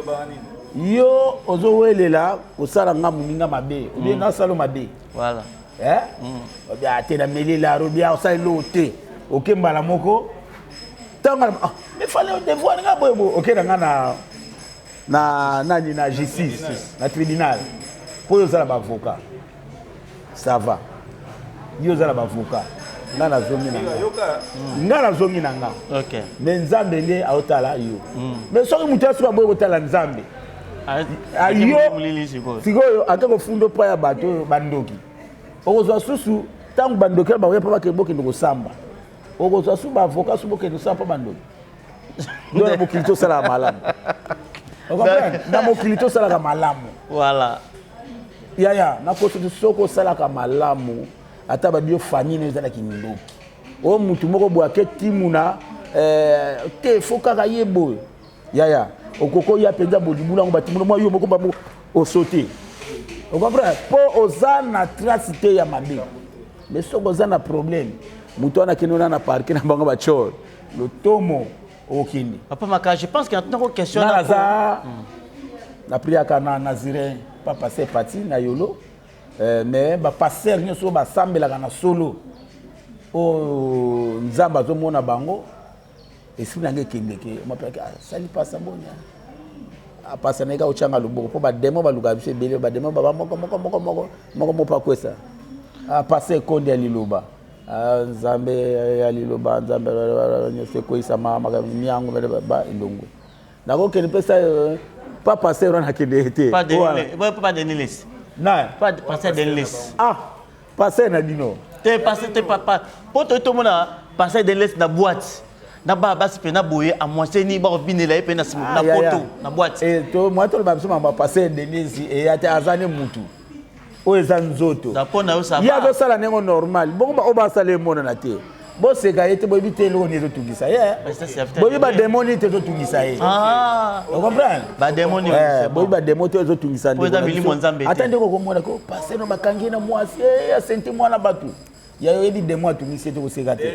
Yo ozowelela kosala nga moninga mabe, obie nasala mabe. Voilà. Eh? Obi ate na melela, obi osala eloko te. Oke mbala moko. Tanga ah, mais fallait devoir nga boye boye. Oke na nga na na nani na justice, na tribunal. Po yo ozala ba avocat. Ça va. Yo ozala ba avocat. Nga nazongi na nga. Nga nazongi na nga. Okay. Mais Nzambe nde aotala yo. Mais soki moto asuka boye kotala Nzambe. Ayo sikoyo ake kofunda mpa ya bato oyo bandoki. Okozwa susu ntango bandoki wana bakoya mpo bakende bokende kosamba. Okozwa susu ba avocat susu bokende kosamba mpo bandoki. Nde na mokili tosalaka malamu. Ocomprendre? Na mokili tosalaka malamu. Voilà. Yaya, nakoso soki osalaka malamu ata babi yo famille no ezalaki ndoki. Oyo mutu moko boye ake timuna eh, te fo kaka ye boye. Yaya, okoki oya mpenza bolibula yango batimuna mwa yo moko bamo osote. Ocomprendre? Po oza na trace te ya mabe. Mais soki oza na problème, moto wana akende wana na parquet na bango bachor lotomo okende. Papa Maka, je pense que maintenant question na naza na priaka na Nazirin papa c'est parti na yolo mais ba pasteur nyonso basambelaka na solo oyo Nzambe azomona bango esprit na ngai ekendeke mapelaki asali pasa boni apasa na ye kaka otyanga loboko mpo bademo balukaka biso ebele bademo baba moko moko moko moko moko moko akwesa apasa ekonde ya liloba Nzambe ya liloba Nzambe nyonso ekweyisama makambo miango ba elongwe nakokende mpe sa pa pasteur wana akende ye te Pas Denis Lessie. Na Pas pasteur Denis Lessie. Ah, pasteur na bino. Te pasteur te papa. Po to to mona pasteur Denis Lessie na boîte. Na ba basi pe na boye a mwaseni ba binela ye pe na na poto na boîte. Eh to moi to ba biso mamba pasteur Denis et ate azane mutu. Oyo eza nzoto. Ye azosala ndenge normal. Bongo ba oyo basala emonana te. Boseka ye te boyebi te eloko nini ezotungisa ye. Boyebi ba démon nini te ezotungisa ye. Ocomprendre? Ba démon nini? Boyebi ba démon te ezotungisa ndeko. Ata ndeko okomona ko pasteur no bakangi ye na mwasi eh asenti mwana bato. Ya yo oyebi démon atungisi ye te koseka te.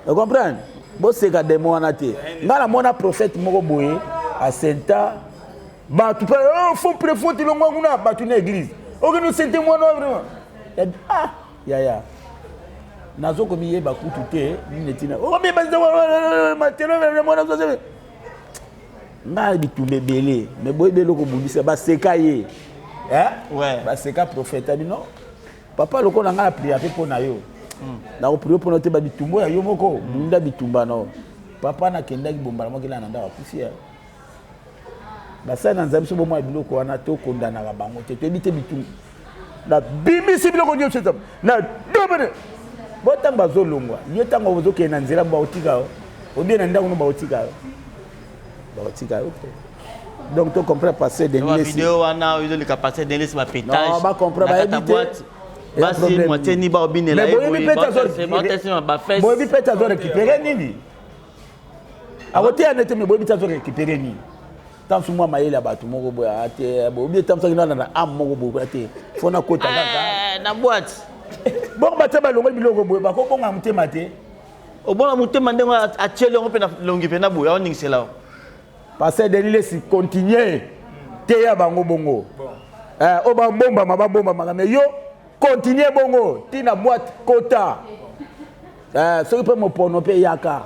Ocomprendre? Boseka démon wana te. Nga namona prophète moko boye asenta bato pe oh, faux préfot longwa kuna bato na église. Okende osente mwana vraiment. Ah yaya nazo komiyeba kutu te nini etina okomiyeba matelo mwana ngai bitumba ebele me boyebi eloko obundisa baseka ye baseka prophète abi non papa lokola ngai apria mpe mpo na yo nakoprie mpo na yo te babitumba ya yo moko bunda bitumba na yo papa nakendaki bombala moko elaa na ndako akufi ya basali na nzambe biso bomwa biloko wana tokondanaka bango te toyebi te bitumba nabimisi biloko nyonso eza na dobene bo ntango bazolongwa yo ntango ozokende na nzela baotika yo obie na ndako no baotika yo baotika yo te donc to comprendre passer de nilesi vidéo wana ezoleka passer de nilesi ba pétage non ba comprendre bayebi te basi moitié ni baobinela ye boyebi mpe azo récupérer nini akoteya nete me boyebi te azo récupérer nini ntanso mwa mayele ya bato moko boye ate boyebi ntanso soki nana na ame moko boye kuna te fo nakota kaka na boîte bongo bato balongoli biloko boye bakobonga motema te obonga motema ndenge atieli yango mpe na longi mpe na boye aoningisela yo pasteur Denis Lessi continue teya bango bongo oyo babombama babombamaka mais yo continue bongo tina boîte kota soki mpe mopono mpe eyaka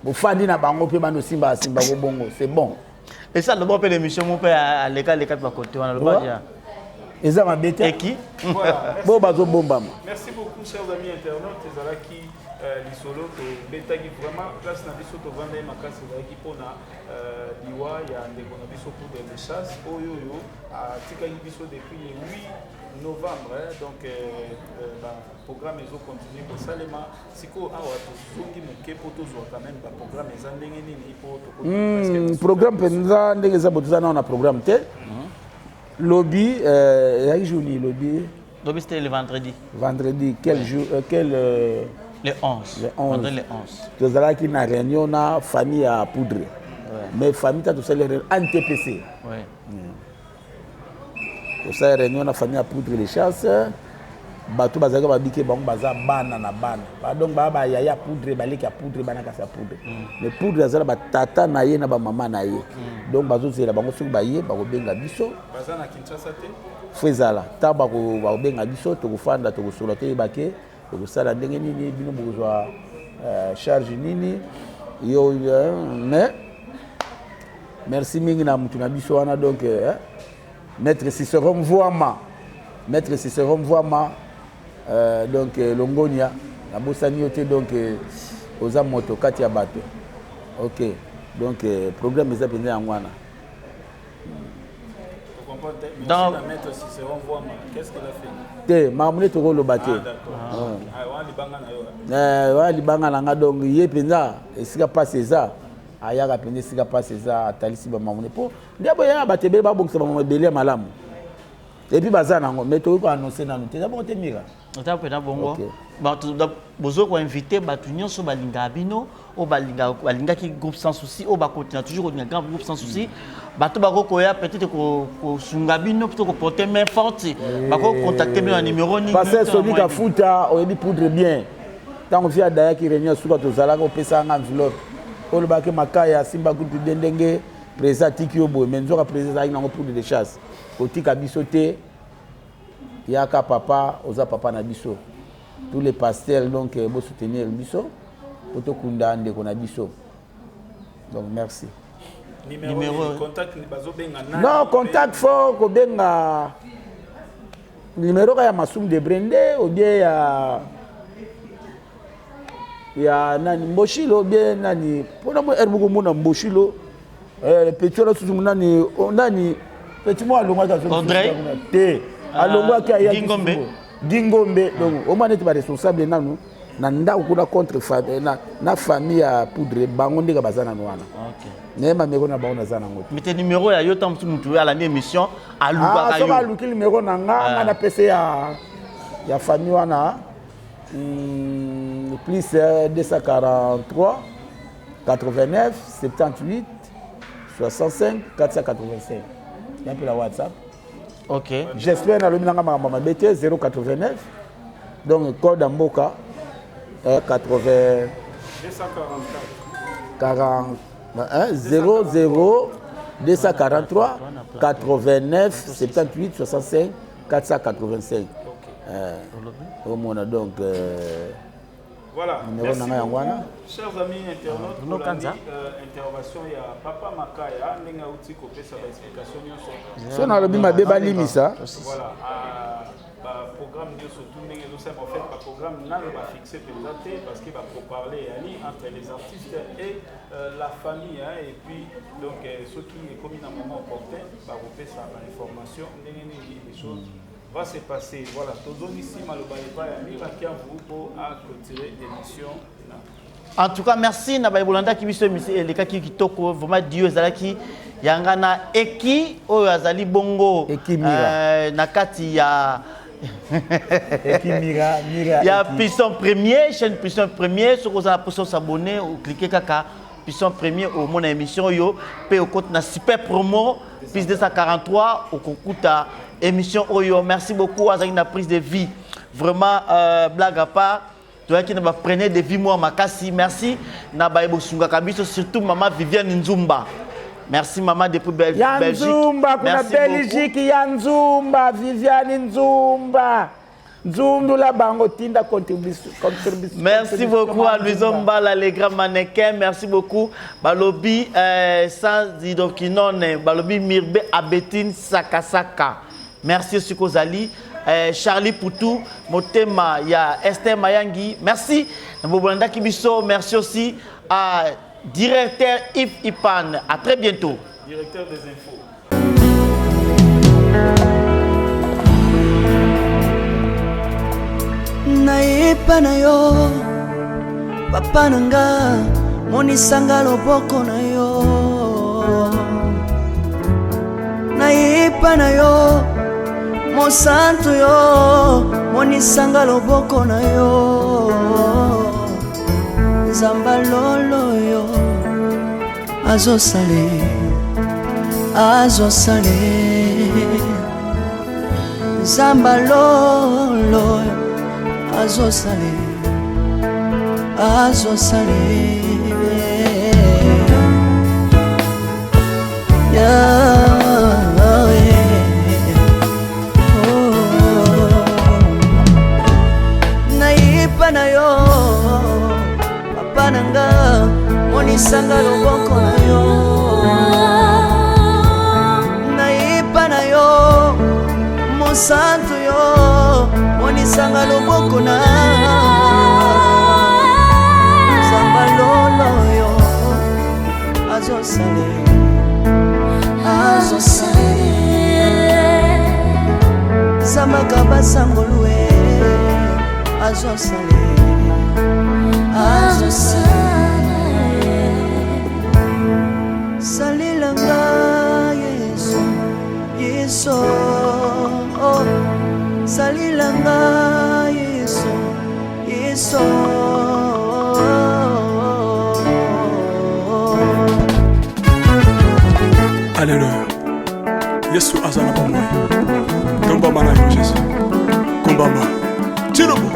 bofandi na bango mpe bando simba simba ko bongo c'est bon esa loba mpe l'émission mo mpe aleka aleka mpe bakote wana loba ja eza mabe te eki bo bazobombama. Merci beaucoup chers amis internautes, ezalaki lisolo tobetaki vraiment place na biso tovandaki makasi ezalaki mpona liwa ya ndeko na biso poudre de chasse oyo oyo atikaki biso depuis le 8 novembre donc ba programme ezo continuer kosalema sikoyo awa tozongi moke mpo tozwa quand même ba programme eza ndenge nini mpo toko programme mpenza ndenge eza bo toza nao na programme te lobi ezalaki jour nini lobi? Lobi c'était le vendredi. Vendredi quel jour quel le 11. Le 11. Vendredi le 11. Tozalaki na réunion na famille ya poudre. Mais famille ta tosali réunion ANTPC. Tosali réunion na famille ya poudre de chasse. Bato bazalaki babike bango baza bana na bana. Ba donc ba ba yaya poudre baleki ya poudre bana kasi ya poudre. Mm. Mais poudre azala ba tata na ye na ba mama na ye. Mm. Donc bazozela bango soki baye bakobenga biso. Baza na Kinshasa te. Fo ezala ntango bakobenga biso tokofanda tokosolola toyeba ke tokosala ndenge nini bino bokozwa euh, charge nini yo euh, mais merci mingi na mutu na biso wana donc euh, maître Cicero Mvuama maître Cicero Mvuama euh, donc euh, Longonia nabosani yo te donc euh, oza moto kati ya bato ok donc euh, programme eza mpenza yango wana. Donc, te makambo nde tokoloba te ah, wana libanga na nga donc ye mpenza esika mpasi eza ayaka mpenza esika mpasi eza atalisi bamakambo nde mpo nde boye na bato ebele babongisa bango ebele ya malamu epuis baza nango mais tokoki koannonce nanu te eza bongo te mira eza mpena bongo bozo koinvite bato nyonso balingaka bino oyo balingaki groupe sans souci oyo bakotina toujours kolinga grand groupe sans souci bato bakoki koya peut-être kosunga bino plutôt koporte main forte bakoki kocontacte bino na numéro nini pasteur sobi kafuta oyebi poudre bien ntango fi adayaki réunion suka tozalaka opesaka nga enveloppe olobaki makaya asimba groupe de ndenge President atiki yo boye mais nzoka president azalaki nango poudre de chasse kotika biso te yaka papa oza papa na biso tous les pasteurs donc eh, bo soutenir biso po tokunda ndeko na biso donc merci numéro contact bazobenga nani non contact fort kobenga numéro ka ya masumu de brende ou bien ya ya nani mboshilo bien nani mpona mo heure moko omona mboshilo eh, petit wana susu nani oh, nani petit moko alongwaki te ah, alongwaki ayaki gingombe donc omona neti baresponsable nanu na ndako kuna contre eh, na, na famille ya poudre bango ndenge baza nanu wana naye mameko na bango naza nango te mete numero ya yo ntango mosusu motu alandi émission alukaka ah, yo aluki numero na nga ah. nga napese ya, ya famille wana Hmm, plus 243 89 78 65 485 ya mpe na whatsapp ok j'espère nalobi nanga makambo mabe te 089 donc code ya mboka 80 40 00 243 89 78 65 485 eh, omona donc euh, Voilà. Numéro Merci na yango wana. Chers amis internautes, bolandi euh, intervention ya Papa Makaya ndenge auti kopesa ba explication nyonso. So nalobi mabe balimisa. Voilà. Ah, ba programme nyonso tout ndenge ezosalema en fait ba programme nano ba fixe mpenza te parce que ba pourparler eyali entre les artistes et euh, la famille hein, et puis donc euh, soki ekomi na moment opportun bakopesa ba information ndenge nini les choses va se passer. Voilà, tozongisi maloba epai ya Mira Kiavu mpo a clôturer émission na. En tout cas, merci na baye bolandaki biso émission elekaki kitoko vraiment Dieu ezalaki yanga na eki oyo azali bongo eki mira. Euh, na kati ya eki mira mira ya Piston Premier chaîne Piston Premier soki oza na posa s'abonner ocliquer kaka Piston Premier omona émission oyo pe okoti na super promo plus 243 okokuta émission oyo merci beaucoup azalaki na prise de vie vraiment euh, blague à part toyaki na baprenez de vie mwa makasi merci na baye bosungaka biso surtout mama viviane nzumba merci mama depuis Bel ya belgique nzumba kuna belgique ya nzumba viviane nzumba nzundula bango tinda contribution contribution merci beaucoup à Louison Mbala les grands mannequins merci beaucoup balobi euh, sans hydroquinone balobi Mirbe Abetine Sakasaka merci aussi kozali euh, Charlie Poutou motema ya Esther Mayangi merci na bobolandaki biso merci aussi à directeur Yves Ipan à très bientôt directeur des infos Nayepa na yo papa na nga monisanga loboko na yo nayepa na yo mosantu yo monisanga loboko na yo nzamba lolo yo azosale azosale. Nzamba lolo azosale azosale Oh. Nayipa na yo papa na nga monisanga loboko na yo nayipa na yo mosantu yo monisanga loboko na nzamba lolo yo azosale azosale zambaka basangolue azosale azosale salelanga yesu yesu oh. salelanga yesu yesu Alléluia. Yesu aza na bomoi. Tombama na yo Jésus. Kombama. Tilobo.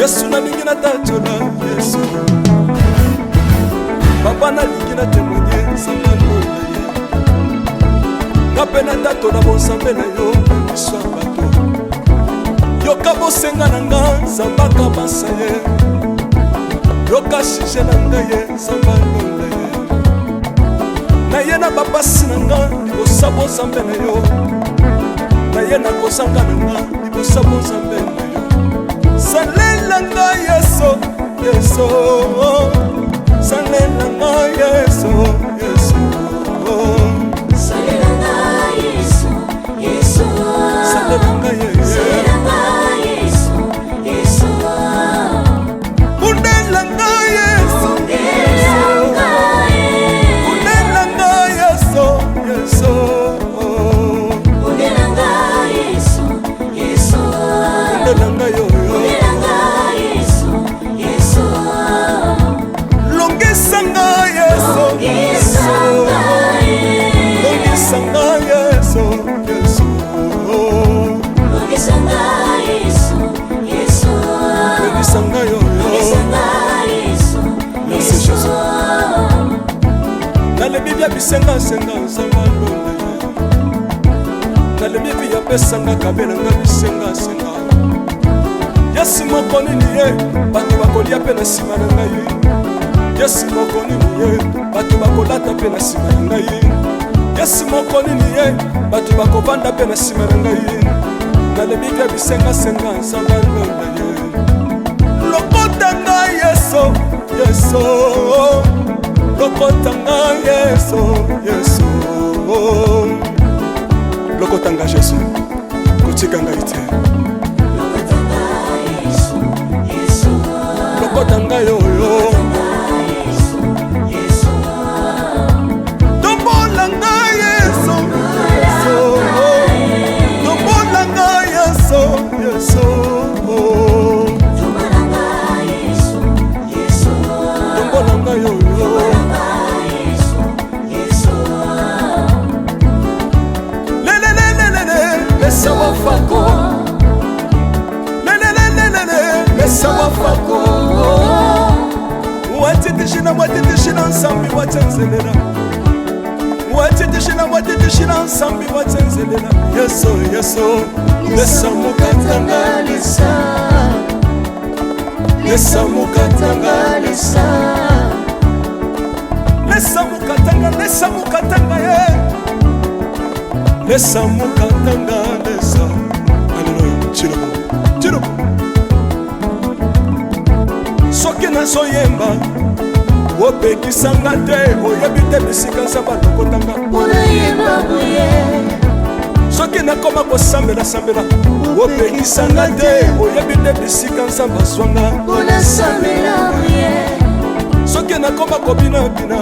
Yesu nalingi natatola Yesu. Papa nalingi na témoigner nzambe alola ye. Nga mpe natatola bonzambe na yo na miso ya bato. Yoka bosenga na nga nzambe akabasa ye. Yoka sujet na ngai ye nzambe alola ye. Naye na bapasi na nga libosa bozambe na yo. Naye na kozanga na nga libosa bozambe na yo. Salela nga Yesu, Yesu. Salela nga Yesu, Yesu. Salela nga Yesu, Yesu. Salela nga Yesu. Salela nga Yesu, Yesu. Bundela nga Yesu. Bundela nga Yesu. Bundela nga Yesu, Yesu. Bundela nga Yesu, Yesu. Bundela nga yo, yo. Bundela nga Yesu, Yesu. Longisa nga Yesu. Longisa nga Yesu. Longisa nga Yesu, Yesu. Longisa nga Yesu, Yesu. Longisa nga yo, yo. Longisa nga Yesu, Merci Yesu. Jésus. Nalebi bia bisengasenga nzambe alola ye. Nalebi vi apesanga kabelanga bisengasenga. Yesu moko nini ye bato bakolia mpe na nsima na ngai. Yesu moko nini ye bato bakolata mpe na nsima na ngai. Yesu moko nini ye bato bakovanda mpe na nsima na ngai. Nalebi bia bisengasenga nzambe alola ye. Lokota ngai Yesu, Yesu. Lokota ngai Yesu, Yesu. Lokota ngai Jésus, kotika ngai te. Lokota ngai oyo. Tombola ngai Yesu, Yesu. Tombola ngai Yesu, Yesu. Tombola nga Yesu, Yesu. Tombola ngai oyo. Yesu, Yesu. Lelelelelele, lesa wafako. Lelelelelele, lesa wafako. Watitishina, watitishina nsambi watenzelela. Watitishina, watitishina nsambi watenzelela. Yesu, Yesu, lesa mukatanga lesa lesa mukatanga lesa lesa mukatanga lesa mukatanga ye lesa mukatanga lesa. Alleluya. Chilobo, chilobo. Soki nazoyemba opekisanga te, oyebi te bisika nzambe alokotanga. Unayemba boye. Soki nakoma kosambela-sambela opekisanga te, oyebi te bisika nzambe azwanga. Unasambela boye. Soki nakoma kobinabina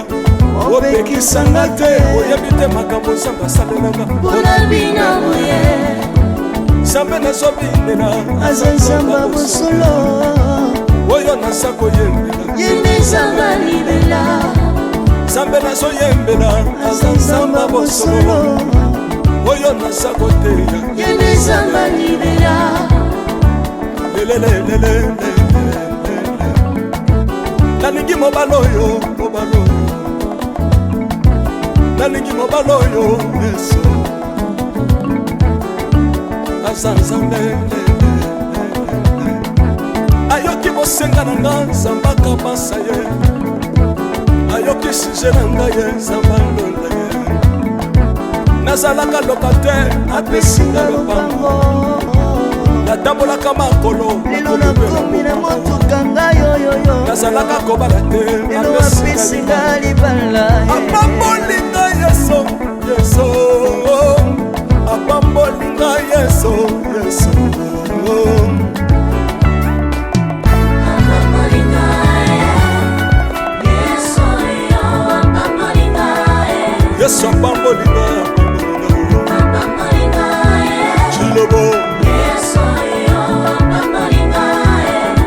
opekisanga te, oyebi te makambo nzambe asalelanga. Unabina boye. Nzambe nazobinela aza nzambe ya bosolo oyo naza koyembela. Ye nde nzambe ya libela. Nzambe nazoyembela aza nzambe ya bosolo Oyo naza koteya Ye nde Nzambe libela. Lelelelelele, nalingi mobali oyo, mobali oyo, nalingi mobali oyo. Yesu aza Nzambe, ayoki bosenga na nga, Nzambe akabasa ye, ayoki sujet na ngai, ye Nzambe alola ye. Nazalaka locataire, apesi nga lopango. Natambolaka makolo, lelo nakomi na motuka ngai oyoyo. Nazalaka kobala te, lelo apesi nga libala. Apamboli ngai Yesu, Yesu apamboli ngai, Yesu, Yesu. Yesu apamboli ngai, apamboli ngai. Chilobo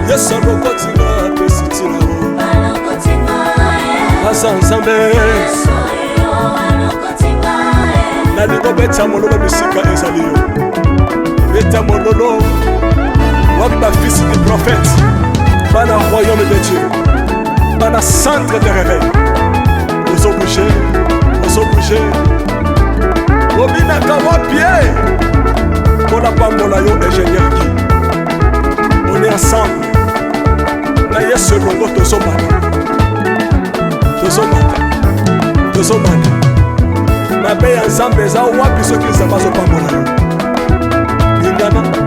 Yesu alokoti nga, apesi ntina, aza Nzambe. Nalingi obeta mololo bisika ezali yo, beta mololo. Wapi bafils du prophète, bana royaume de Dieu, bana centre de réveil? Ozobouge, ozobouge, obinaka wapi ye? Mpona pambola yo, ingénieur Guy, on est ensemble na Yesu elongo. Tozomata, tozomata, tozomata. Mabe ya Nzambe eza wapi soki Nzambe azopambola yo? Lingana.